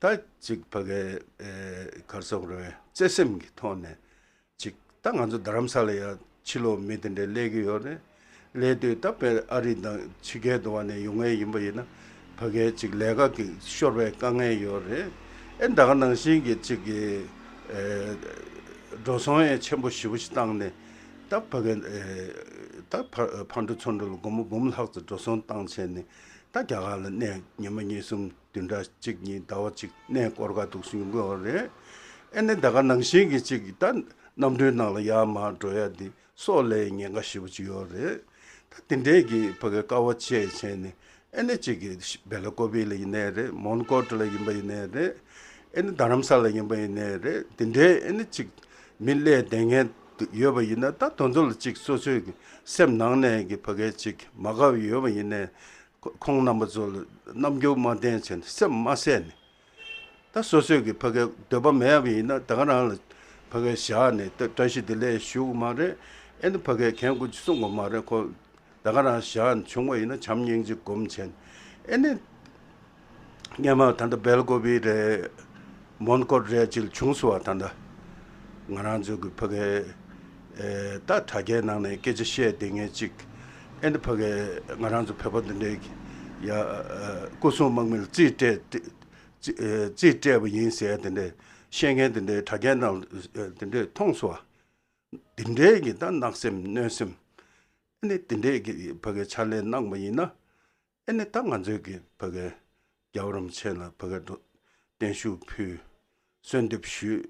ད་ཅིག་ཕ་གའི་ཨེ་ག་རེ་ཟེར་དགོས་རེད། བརྩེ་སེམས་ཀྱི་ཐོག་ནས་ཅིག་ད་ང་ཚོ་རྡ་རམ་ས་ལ་ཡ་ཕྱི་ལོགས་མི་དེ་འདྲའི་སླེབས་ཀྱི་ཡོད་རེད། སླེབས་དུས་ད་དཔེར་ཨ་རི་དང་ཕྱི་རྒྱལ་དུ་བ་ནས་ཡོང་མཁན་ཡིན་པ་ཡིན་ན། ཕ་གའི་ཅིག་ལས་ཀ་གི་ཤོར་བའི་དཀའ་ངལ་ཡོད་རེད། ཨེ་ད་ག་ནང་བཞིན་གྱི་ཅིག་གི་ཨེ་འགྲོ་སོང་ཡང་ཆེན་པོ་ཞེ་པོ་ཞིག་བཏང་ནས། ད་ཕ་གའི་ཨེ་ད་ཕ་ཕར་འགྲོ་ཚུར་འགྲོ་ལ་སྒོར་མོ་འབུམ་ལྷག་ཙམ་འགྲོ་སོང་བཏང་བྱས་ནས། ད་རྒྱ་གར་ལ་གནས་ཉི་མ་གཉིས་གསུམ་བདུན་ཕྲག་གཅིག་གཉིས་ཟླ་བ་གཅིག་གནས་སྐོར་ག་འདུག་སེ་ཡོང་གི་ཡོད་རེད། ཨེ་ནི་ད་ག་ནང་བཞིན་གྱི་ཅིག་ད་གནམ་གྲུའི་ནང་ལ་ཡར་མར་འགྲོ་ཡ་འདི་སྲོག་ལ་ཉེན་ཁ་ཞེ་པོ་ཅིག་ཡོད་རེད། ད་དེ་འདྲའི་གི་ཕ་གའི་དཀའ་བ་སྤྱད་བྱས་ནས། ཨེ་ནི་ཅིག་གི་སྦེ་ལ་ཀོ་བི་ལ་ཡིན་ནའི་རེད། མོན་གྷོ་ཊ་ལ་ཡིན་པ་ཡིན་ནའི་རེད། ཨེ་ནི་རྡ་རམ་ས་ལ་ཡིན་པ་ཡིན་ནའི་རེད། དེ་འདྲའི་ཨེ་ནི་ཅིག་མི་སླེབས་བསྡད་མཁན་ཡོད་པ་ཡིན་ན། ད་དེ་ཚོ་ལ་ཅིག་སོ་སོའི་གི་སེམས་ནང་ནས་གི་ཕ་གའི་ཅིག་མ་དགའ་བ་ཡོད་པ་ཡིན་ནའི། ཁོ་ཁོང་རྣམ་པ་ཚོ་ལ་རྣམ་འགྱུར་མ་བསྟན་བྱས་ནས་སེམས་མ་བསད་ནས། ད་སོ་སོས་ཀྱི་ཕ་གའི་འདོད་པ་མེད་པ་ཡིན་ན། ད་ག་རང་ལ་ཕ་གའི་བཞག་ནས་ད་བཀྲ་ཤིས་བདེ་ལེགས་ཞུ་གི་མ་རེད། ཨེ་ནི་ཕ་གའི་གན་ཀུ་ཅི་གསུང་གི་མ་རེད། ཁོ་ད་ག་རང་བཞག་ནས་བྱུང་བ་ཡིན་ན་བྱམས་སྙིང་རྗེ་སྒོམ་བྱས་ནས། ཨེ་ནི་སྔོན་མ་ད་ལྟ་སྦེལ་ཀོ་བི་རེད། མོན་གྷོ་རེད། ཅིག་བྱུང་སོང་བ། ད་ལྟ་ང་རང་ཚོ་གི་ཕ་གའི་ཨེ་ད་དྲ་རྒྱའི་ནང་ནས་སྐད་ཆ་བཤད་བསྡད་མཁན་ཅིག་ཨེ་ནི་ཕ་གའི་ང་རང་ཚོ་བོད་པ་འདི་འདྲའི་ཡ་ཨ་སྐུ་སྲུང་དམག་མི་ལ་རྩིས་སྤྲད་རྩིས་ཨེ་རྩིས་སྤྲད་པ་ཡིན་ཟེར་དེ་འདྲའི་བཤད་མཁན་དེ་འདྲའི་དྲ་རྒྱའི་ནང་ཨེ་དེ་འདྲའི་མཐོང་སོང་བ། འདི་འདྲའི་གི་ད་བརྣག་སེམས་གནོད་སེམས། ཨེ་ནི་འདི་འདྲའི་གི་ཕ་གའི་ཕྱག་ལས་གནང་བ་ཡིན་ན། ཨེ་ནི་ད་ང་ཚོའི་གི་ཕ་གའི་རྒྱལ་བ་རིན་པོ་ཆེ་ལ་ཕ་གའི་འགྲོ་བརྟན་བཞུགས་ཕུལ། གསོལ་འདེབས་ཞུས།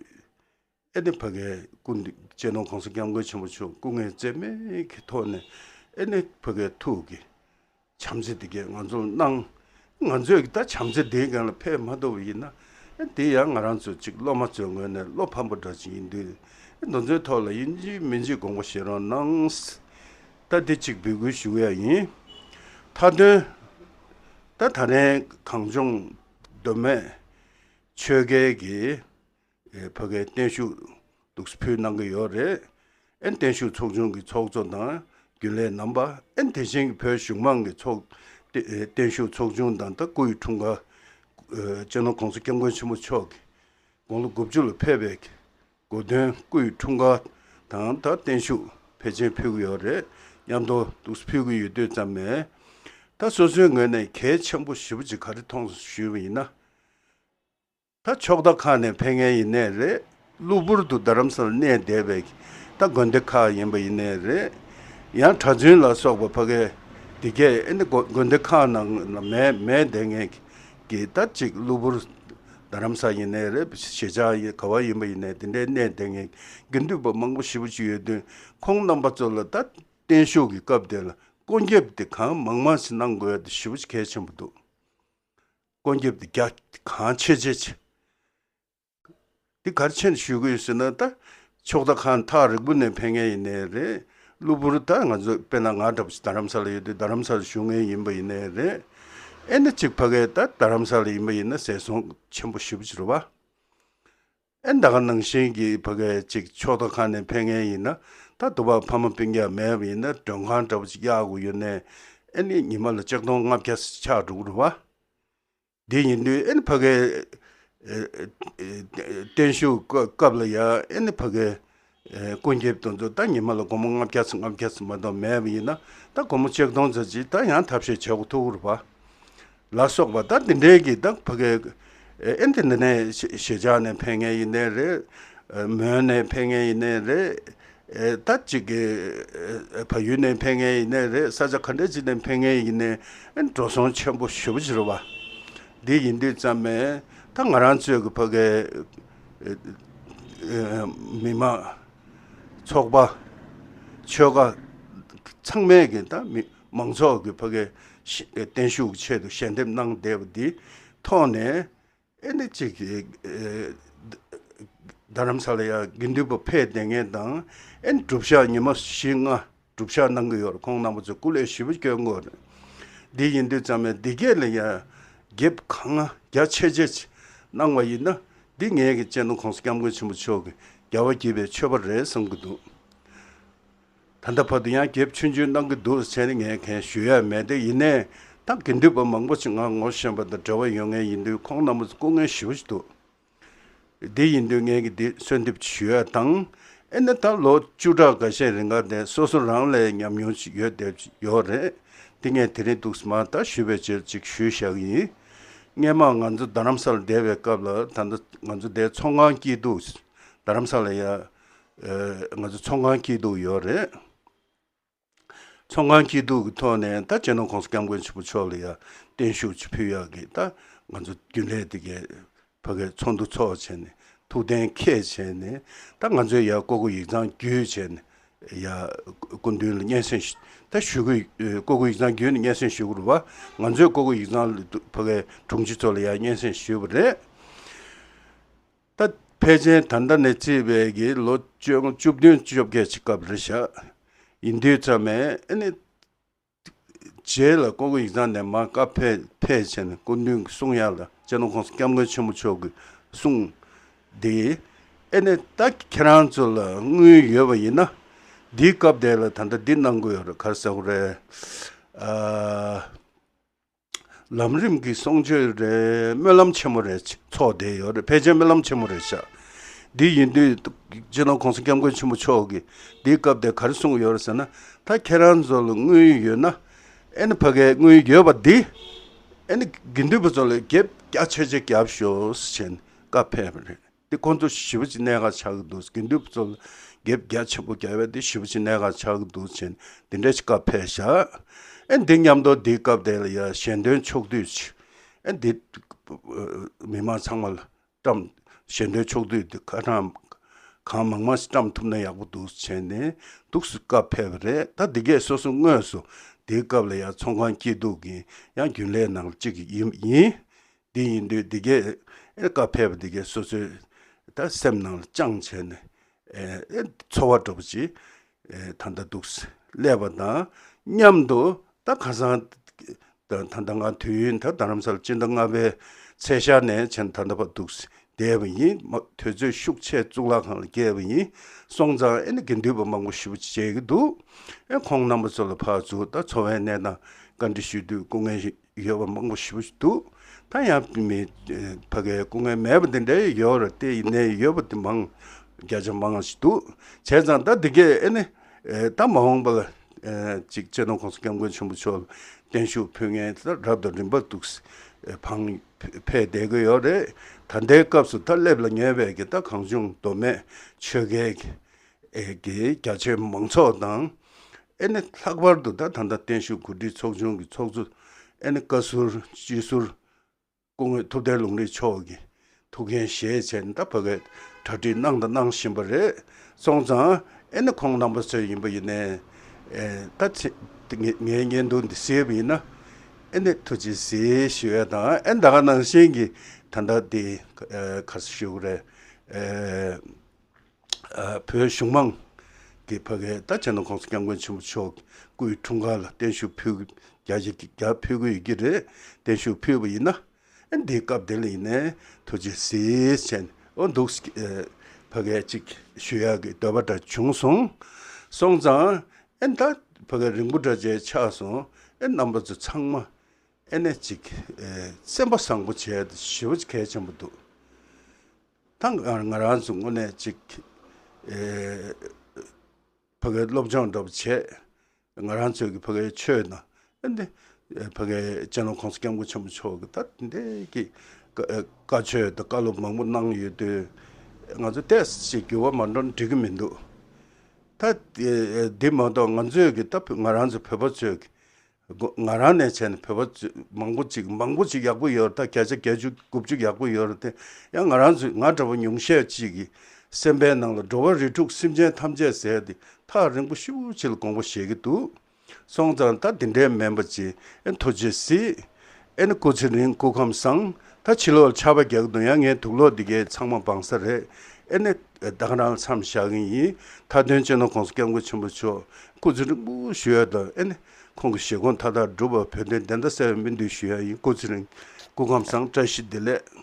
ཨེ་ནི་ཕ་གའི་སྐུ་མདུན་སྤྱི་ནོར་༸གོང་ས་༸སྐྱབས་མགོན་ཆེན་པོ་མཆོག་སྐུ་ངལ་འཛེམས་མེད་ཀྱི་ཐོག་ནས། ཨེ་ནི་ཕ་གའི་ཐུགས་ཀྱི་བྱམས་བརྩེ་འདི་གས་ང་ཚོར་གནང་། ང་ཚོས་ཀྱི་ད་བྱམས་བརྩེ་འདིའི་སྒང་ལ་ཕེབས་མ་ཐུབ་པ་ཡིན་ན། ཨེ་འདི་ཡང་ང་རང་ཚོ་ཅིག་སློབ་མ་ཚོའི་ངོས་ནས་བློ་ཕམ་པ་འདྲ་ཅིག་ཡིན་དུས། ཨེ་འདི་ཚོའི་ཐོག་ལ་ཡིན་གཅིག་མིན་གཅིག་དགོངས་པ་བཞེས་རོགས་གནང་། ད་འདི་གཅིག་འབོད་སྐུལ་ཞུ་ཡ་ཡིན། མཐའ་དོན། ད་ད་རིང་གངས་ལྗོངས་མདོ་སྨད་ཆོལ་ཁའི་གི་ཨེ་ཕ་གའི་བརྟན་བཞུགས་འདུག་སེ་ཕུལ་གནང་གི་ཡོད་རེད། ཨེ་བརྟན་བཞུགས་ཚོགས་ཆུང་གི་ཚོགས་གཙོ་དང་རྒྱུན་ལས་རྣམ་པ། ཨེ་དེ་བཞིན་གྱི་བོད་གཞུང་མང་གི་ཚོགས་ཨེ་བརྟན་བཞུགས་ཚོགས་ཆུང་དང་། ད་སྐུ་ཡི་འཁྲུངས་སྐར་ཨེ་སྤྱི་ནོར་༸གོང་ས་༸སྐྱབས་མགོན་ཆེན་པོ་མཆོག་གི་དགུང་ལོ་དགུ་བཅུ་ལ་ཕེབས་པའི་གོ་སྟོན་སྐུ་ཡི་འཁྲུངས་སྐར་དང་། ད་བརྟན་བཞུགས་ཕལ་ཆེར་ཕུལ་གྱི་ཡོད་རེད། མཉམ་དུ་འདུག་སེ་ཕུལ་གྱི་ཡོད་དུས་ཙམ་ནས། ད་སོ་སོའི་ངོས་ནས་གལ་ཆེན་པོ་ཞེ་པོ་ཅིག་ག་རེ་མཐོང་སོང་ཞུས་པ་ཡིན་ན། ད་ཕྱོགས་མཐའ་ཁག་ནས་ཕེབས་མཁན་ཡིན་ནའི་རེད། གློ་བུར་དུ་རྡ་རམ་ས་ལ་གནས་བསྡད་པའི་ད་དགོན་སྡེ་ཁག་ཡིན་པ་ཡིན་ནའི་རེད། ཡང་གྲྭ་བཙུན་ལ་སོགས་པ་ཕ་གའི་འདི་གས་ཨེ་ནི་དགོན་དགོན་སྡེ་ཁག་ནང་ལ་མེད་མེད་བསྡད་མཁན་གྱི་ད་ཅིག་གློ་བུར་རྡ་རམ་ས་ཡིན་ནའི་རེད། གཞིས་ཆགས་ཡིན་ག་བ་ཡིན་པ་ཡིན་ནའི་དེ་འདྲའི་གནས་བསྡད་མཁན་དགེ་འདུན་པ་མང་པོ་ཞེ་པོ་ཅིག་ཡོད་དུས། ཁོང་རྣམ་པ་ཚོ་ལ་ད་བརྟན་བཞུགས་ཀྱི་སྐབས་དེ་ལ་སྐུ་འགྱེད་དེ་གང་མང་མང་ཞིག་གནང་དགོས་ཡ་དེ་ཞེ་པོ་ཅིག་གལ་ཆེན་པོ་འདུག་སྐུ་འགྱེད་དེ་རྒྱ་གང་ཆེ་ཆེ་ཆེ། འདི་ག་རེ་བྱས་ནས་ཞུ་གི་ཡོད་ཟེར་ན། ད་ཕྱོགས་མཐའ་ཁག་ཐག་རིང་པོ་ནས་ཕེབས་མཁན་ཡིན་ནའི་རེད། གློ་བུར་ད་ང་ཚོ་དཔེར་ན་ང་འདྲ་པོ་ཞིག་རྡ་རམ་ས་ལ་ཡོད་དུས། རྡ་རམ་ས་ལ་བཞུགས་མཁན་ཡིན་པ་ཡིན་ནའི་རེད། ཨེ་ནི་ཅིག་ཕ་གའི་ད་རྡ་རམ་ས་ལ་ཡིན་པ་ཡིན་ན་ཟས་སོང་ཆེན་པོ་ཞེ་པོ་ཅིག་རེད་བ། ཨེ་ད་ག་ནང་བཞིན་གྱི་ཕ་གའི་ཅིག་ཕྱོགས་མཐའ་ཁག་ནས་ཕེབས་མཁན་ཡིན་ན། ད་དུ་བ་ཕ་མ་སྤུན་ཀྱག་མེད་པ་ཡིན་ན་མགྲོན་ཁང་འདྲ་པོ་ཅིག་གཡར་དགོས་ཡོད་ནའི་ཨེ་ནི་ཉི་མ་ལ་ཆིག་སྟོང་ལྔ་བརྒྱ་ཆགས་འགྲོ་གི་རེད་བ། འདི་ཡིན་དུས་ཨེ་ནི་ཕ་གའི་ཨེ་ཨེ་བརྟན་བཞུགས་སྐབས་ལ་ཡ་ཨེ་ནི་ཕ་གའི་ཨེ་སྐུ་འགྱེད་དེ་ཚོ་ད་ཉི་མ་ལ་སྒོར་མོ་ལྔ་བརྒྱ་ཙམ་ལྔ་བརྒྱ་ཙམ་མ་གཏོགས་མེད་པ་ཡིན་ན་ད་སྒོར་མོ་ཆིག་སྟོང་ཙམ་ཅིག་ད་ཡང་ཐབས་ཤེས་བྱེད་དགོས་ཐུག་རེད་བ། ལ་སོགས་པ་ད་འདི་འདྲའི་གི་ད་ཕ་གའི་ཨེ་འདི་འདི་ནས་གཞིས་ཆགས་ནས་ཕེབས་མཁན་ཡིན་ནའི་རེད། མོན་ནས་ཕེབས་མཁན་ཡིན་ནའི་རེད། ད་ཅིག་གི་བལ་ཡུལ་ནས་ཕེབས་མཁན་ཡིན་ནའི་རེད། ས་ཆ་ག་འདྲ་ཅིག་ནས་ཕེབས་མཁན་ཡིན་ནའི་འགྲོ་སོང་ཆེན་པོ་ཞེ་པོ་ཅིག་རེད་བ། འདི་ཡིན་དུས་ཙམ་ནས་ད་ང་རང་ཚོའི་གི་ཕ་གའི་མི་མང་ཚོགས་པ་ཆོལ་ཁ་ཚང་མས་གི་ད་མི་མང་ཚོགས་ཀྱི་ཕ་གའི་བརྟན་བཞུགས་ཆེད་དུ་ཞལ་འདེབས་གནང་བསྡད་པ་འདི་ཐོག་ནས་ཨེ་ནི་གཅིག་རྡ་རམ་ས་ལ་ཡ་དགེ་འདུན་པ་ཕེབས་བསྡད་མཁན་དང་ཨེ་ནི་གྲུབ་ཆ་ཉི་མ་བཞི་ལྔ་གྲུབ་ཆ་གནང་གི་ཡོད་རེད། ཁོང་རྣམ་པ་ཚོས་སྐུ་ལས་ཞེ་པོ་བསྐྱོན་གྱི་ཡོད་རེད། འདི་ཡིན་དུས་ཙམ་ནས་འདི་གས་ལ་ཡ་འགེབས་གང་རྒྱ་ཆེ་ཆེ་གནང་བ་ཡིན་ན་འདི་ངས་ཀྱི་སྤྱི་ནོར་༸གོང་ས་༸སྐྱབས་མགོན་ཆེན་པོ་མཆོག་གི་རྒྱལ་བ་དགྱེས་པའི་མཆོད་པ་རེད་བསམ་གྱི་འདུག་ད་ལྟ་བར་དུ་ཡང་འགེབས་ཆུང་ཆུང་གནང་གི་འདུག་ཟེར་ནས་ངས་གང་ཞུ་ཡ་མེད་དེ། ཡིན་ནའི་ད་དགེ་འདུན་པ་མང་པོ་ཞིག་ང་ངོ་ཤེས་པ་དང་འབྲེལ་བ་ཡོད་མཁན་ཡིན་དུས་ཁོང་རྣམ་པ་ཚོ་སྐུ་ངལ་ཞེ་པོ་ཞིག་འདུག་འདི་ཡིན་དུས་ངས་ཀྱི་འདི་གསོལ་འདེབས་ཞུ་ཡ་དང་། ཨེ་ནི་ད་ལོ་བཅུ་ཕྲག་འགའ་ཤས་རིང་ག་དེ་སོ་སོ་རང་ལ་ཉམས་མྱོང་ཞིག་ཡོད་བསྡད་ཡོད་རེད། འདི་ངས་དེ་རིང་འདུག་སེ་མར་ད་ཞུས་པའི་ཕྱིར་ཅིག་ཞུས་བཞག་གི་ཡིན། སྔས་མ་ང་ཚོ་རྡ་རམ་ས་ལ་བསྡད་པའི་སྐབས་ལ་ད་ལྟ་ང་ཚོ་དེ་ཚོང་ཁང་སྐྱིད་སྡུག་རྡ་རམ་ས་ལ་ཡ། ཨ་ང་ཚོ་ཚོང་ཁང་སྐྱིད་སྡུག་ཡོད་རེད། ཚོང་ཁང་སྐྱིད་སྡུག་གི་ཐོག་ནས་ད་སྤྱི་ནོར་༸གོང་ས་༸སྐྱབས་མགོན་ཆེན་པོ་མཆོག་ལ་ཡ་བརྟན་བཞུགས་ཅིག་ཕུལ་ཡག་གི་ད་ང་ཚོ་རྒྱུན་ལས་དེ་གའི་ཕ་གའི་ཚོགས་འདུ་ཚོགས་བྱས་ནས་ཐུགས་གཏན་འཁེལ་བྱས་ནས་ད་ང་ཚོའི་ཡ་ཀོ་ཀོ་ཡིག་ཚང་བརྒྱུད་བྱས་ནས་ཡ་སྐུ་མདུན་ལ་སྙན་སེང་ཞུ་ད་ཞུ་གི་ཀོ་ཀོ་ཡིག་ཚང་བརྒྱུད་ནས་སྙན་སེང་ཞུ་དགོས་རེད་བ། ང་ཚོའི་ཀོ་ཀོ་ཡིག་ཚང་ལ་ཕ་གའི་དྲུང་ཆེ་ཚོ་ལ་ཡ་སྙན་སེང་ཞུས་པ་རེད། ད་ཕལ་ཆེར་ད་ལྟ་ནས་བརྩིས་པའི་གི་ལོ་བཅོ་ལྔ་བཅུ་བདུན་བཅོ་བརྒྱད་ཅིག་སྐབས་རེད་ཤག་ཡིན་དུས་ཙམ་ནས་ཨ་ནི་རྗེས་ལ་ཀོ་ཀོ་ཡིག་ཚང་ནས་མར་བཀའ་ཕེབས་ཕེབས་བྱས་ནས་སྐུ་མདུན་གྱི་གསུང་ཡག་ལ་སྤྱི་ནོར་༸གོང་ས་༸སྐྱབས་མགོན་ཆེན་པོ་མཆོག་གི་གསུང་འདི་ཨ་ནི་ད་ཁྱེད་རང་ཚོ་ལ་དངུལ་ཡོད་པ་ཡིན་ན་འདིའི་སྐབས་དེ་ལ་ད་ལྟ་འདི་གནང་དགོས་ཡོད་རེད། ག་རེ་ཟེར་དགོས་རེད། ཨ། ལམ་རིམ་གྱི་གསུང་ཆོས་རེད། སྨོན་ལམ་ཆེན་མོ་རེད། ཚོགས་བསྡད་ཡོད་རེད། ཕལ་ཆེར་སྨོན་ལམ་ཆེན་མོ་རེད་ཤག་འདི་ཡིན་དུས་སྤྱི་ནོར་༸གོང་ས་༸སྐྱབས་མགོན་ཆེན་པོ་མཆོག་གིས་འདིའི་སྐབས་དེ་ག་རེ་གསུངས་ཡོད་རེད་ཟེར་ན། ད་ཁྱེད་རང་ཚོ་ལ་དངུལ་ཡོད་ན་ཨེ་ནི་ཕ་གའི་དངུལ་ཡོད་པ་འདི་ཨེ་ནི་དགེ་འདུན་པ་ཚོ་ལ་འགེབས་རྒྱ་ཆེ་ཆེ་བརྒྱབ་ཤོག་ཟེར་བྱས་ནས་བཀའ་ཕེབས་པ་རེད། འདི་ཁོང་ཚོ་ཞེ་པོ་ཅིག་གནད་འགག་ཆགས་ཀྱི་འདུག་དགེ་འདུན་པ་ཚོ་ལ་འགེབས་རྒྱ་ཆེན་པོ་བརྒྱབ་པ་འདི་ཞེ་པོ་ཅིག་གནད་འགག་ཆགས་ཀྱི་འདུག་ཟེར་འདི་འདྲ་ཞིག་བཀའ་ཕེབས་བཞག་ཨེ་འདི་མཉམ་དུ་འདིའི་སྐབས་དེ་ལ་ཡ་ཞལ་འདོན་ཕྱོགས་བསྡུས་ཅིག་ཨེ་འདི་མི་མང་ཚང་མ་ལ་བཀྲམ། ཞལ་འདོན་ཕྱོགས་བསྡུས་འདི་ཁ་གྲངས་གང་མང་མང་ཞིག་བཀྲམ་ཐུབ་ན་ཡག་པོ་འདུག་ཟེར་ནས་འདུག་སེ་བཀའ་ཕེབས་པ་རེད། ད་འདི་གས་སོ་སོ་དངོས་སུ་འདིའི་སྐབས་ལ་ཡ་ཚོང་ཁང་སྐྱིད་སྡུག་གི་ཡང་རྒྱུན་ལས་ནང་གཅིག་ཡིན་ཡིན། འདི་ཡིན་དུས་འདི་གས་ཨེ་བཀའ་ཕེབས་པ་འདི་གས་སོ་སོའི་ད་སེམས་ནང་ལ་བཅངས་བྱས་ནས་ཨེ་ཚོར་བ་འདྲ་པོ་ཅིག་ཨེ་ད་ལྟ་འདུག་སླེབས་པ་དང་མཉམ་དུ་ད་ཁ་སང་ད་ད་ལྟ་ང་དུས་ཡུན་ད་རྡ་རམ་ས་ལ་སྤྱི་ཟླ་ལྔ་པའི་ཚེས་ཤར་ནས་བྱས་ནས་ད་ལྟ་བར་འདུག་བསྡད་པ་ཡིན། མ་དུས་ཚོད་ཤུགས་ཆེ་གཙུག་ལག་ཁང་ལ་བསྐྱལ་བ་ཡིན། སོང་ཙང་ཨེ་ནི་དགེ་འདུན་པ་མང་པོ་ཞེ་པོ་ཅིག་བྱེད་ཀྱི་འདུག་ཨེ་ཁོང་རྣམ་པ་ཚོ་ལ་ཕར་ཚུར་ད་འཚོ་བའི་གནས་སྟངས་བཀའ་འདྲི་ཞུ་དུས་སྐུ་ངལ་ཡོད་པ་མང་པོ་ཞེ་པོ་ཞིག་འདུག་ད་ཡང་མི་ཕ་གའི་སྐུ་ངལ་མེད་པ་དེ་འདྲ་ཡོད་རེད་དེ། ཡིན་ནའི་ཡོད་པ་དེ་མང་བརྒྱ་ཆ་མང་ཞིག་འདུག་བྱས་ཙང་ད་འདི་གས་ཨེ་ནི་ད་མ་འོངས་པ་ལ་ཅིག་སྤྱི་ནོར་༸གོང་ས་༸སྐྱབས་མགོན་ཆེན་པོ་མཆོག་ལ་བརྟན་བཞུགས་ཕུལ་མཁན་ད་རབ་དང་རིམ་པ་འདུག་སེ་འཕངས་ཕེབས་བསྡད་ཀྱི་ཡོད་རེད། ད་ལྟའི་སྐབས་སུ་ད་སླེབས་ལ་ཉེ་བའི་གི་ད་གངས་ལྗོངས་མདོ་སྨད་ཆོལ་ཁའི་གི་ཨེ་གི་རྒྱ་ཆེའི་མང་ཚོགས་དང་། ཨེ་ནི་ལྷག་པར་དུ་ད་ད་ལྟ་བརྟན་བཞུགས་གོ་སྒྲིག་ཚོགས་ཆུང་གི་ཚོགས་གཙོ་ཨེ་ནི་བཀའ་ཟུར་སྤྱི་ཟུར་སྐུ་ངོ་ཐུབ་བསྟན་ལུང་རིགས་མཆོག་གིས་ཐུགས་འགན་བཞེས་བྱས་ནས་ད་ཕ་གིར་གྲ་སྒྲིག་གནང་དང་གནང་བཞིན་པ་རེད། སོང་ཙང་ཨེ་ནི་ཁོང་རྣམ་པ་ཚོ་ཡིན་པ་ཡིན་ནའི་ཨེ་ད་ཚེ་ངའི་ངའི་བརྙན་ཐུང་འདི་གཟིགས་པ་ཡིན་ན་ཨེ་ནི་ཐུགས་རྗེ་གཟིགས་ཞུ་ཡ་དང་། ཨེ་ད་ག་ནང་བཞིན་གྱི་ད་ལྟ་འདི་ཨེ་ག་རེ་ཞུ་དགོས་རེད། ཨེ། ཨ་བོད་གཞུང་མང་གི་ཕ་གིར་ད་སྤྱི་ནོར་༸གོང་ས་༸སྐྱབས་མགོན་ཆེན་པོ་མཆོག་སྐུའི་འཁྲུངས་སྐར་ལ་བརྟན་བཞུགས་ཕུལ་རྒྱ་ཆེ་རྒྱ་ཕུལ་གྱི་ཡོད་ཀྱི་རེད། བརྟན་བཞུགས་ཕུལ་བ་ཡིན་ན་ཨ་འདིའི་སྐབས་དེ་ལ་ཡིན་ནའི་ཐུགས་རྗེ་གཟིགས་བྱས་ནས་ཨོ་འདུག་ཨ་ཕ་གིར་ཅིག་ཞུ་ཡག་གི་འདོད་པ་འདྲ་བྱུང་སོང་། སོང་ཙང་ཨེ་ད་ཕ་གི་རིང་པོ་འདྲ་བྱས་ཆགས་སོང་། ཨེ་རྣམ་པ་ཚོ་ཚང་མ་ཨེ་ནས་ཅིག་ཨེ་སེམས་པ་བཟང་པོ་བྱས་ཏེ་ཞེ་པོ་ཅིག་གལ་ཆེན་པོ་འདུག་ད་ང་ང་རང་ཚོ་དངོས་གནས་ཅིག་ཨེ་ཕ་གི་སློབ་སྦྱོང་འདྲ་པོ་བྱས། ང་རང་ཚོའི་གི་ཕ་གིའི་ཆོས་དང་། ཨ་ནི་ཕ་གིའི་སྤྱི་ནོར་༸གོང་ས་༸སྐྱབས་མགོན་ཆེན་པོ་མཆོག་གི་ད་འདི་གི་བཀའ་བཀའ་ཆོས་དང་བཀའ་སློབ་མང་པོ་གནང་ཡོད་དུས། ང་ཚོ་ཏོག་ཙམ་འགྱུར་བ་མ་འགྲོ་ན་འགྲིག་གི་མི་འདུག་ད་འདི་མ་གཏོགས་ང་ཚོའི་གི་ད་ང་རང་ཚོ་བོད་པ་ཚོའི་གི་ང་རང་ནས་བྱས་ནས་བོད་པ་ཚོ་མང་པོ་ཅིག་མང་པོ་ཅིག་ཡག་པོ་ཡོད་རེད། ད་བརྒྱ་ཆ་བརྒྱད་ཅུ་དགུ་བཅུ་ཡག་པོ་ཡོད་རེད་དེ། ཡང་ང་རང་ཚོ་ང་འདྲ་པོ་ཉུང་ཤས་ཅིག་གི་སེམས་པའི་ནང་ལ་འགྲོ་བ་རིགས་དྲུག་སེམས་ཅན་ཐམས་ཅད་ཟེར་ཏེ་ཐག་རིང་པོ་ཤུགས་ཆེ་ལ་དགོངས་པ་བཞེས་ཀྱི་འདུག་སོང་ཙང་ད་དེ་འདྲའི་མིན་པ་ཅིག་ཨེ་ཐུགས་རྗེ་གཟིགས། ཨེ་ནི་སྐུ་ཚེ་རིང་། སྐུ་ཁམས་བཟང་། ད་ཕྱི་ལོགས་ལ་ཆར་པ་རྒྱག་གི་འདུག་ཡང་ངའི་དུག་ལོག་འདི་གའི་ཚང་མ་སྦངས་ས་རེད། ཨེ་ནི་ད་ག་རང་མཚམས་བཞག་གི་ཡིན། མཐའ་དོན་སྤྱི་ནོར་༸གོང་ས་༸སྐྱབས་མགོན་ཆེན་པོ་མཆོག་སྐུ་ཚེ་རིང་པོ་ཞུ་ཡ་དང་། ཨེ་ནི་ཁོང་གི་བཞེད་དགོངས་མཐའ་དག་འགྲུབ་པར་བོད་དོན་བདེན་མཐའ་གསལ་བའི་སྨོན་འདུན་ཞུ་ཡ་ཡིན། སྐུ་ཚེ་རིང་། སྐུ་ཁམས་བཟང་། བཀྲ་ཤིས་བདེ་ལེགས།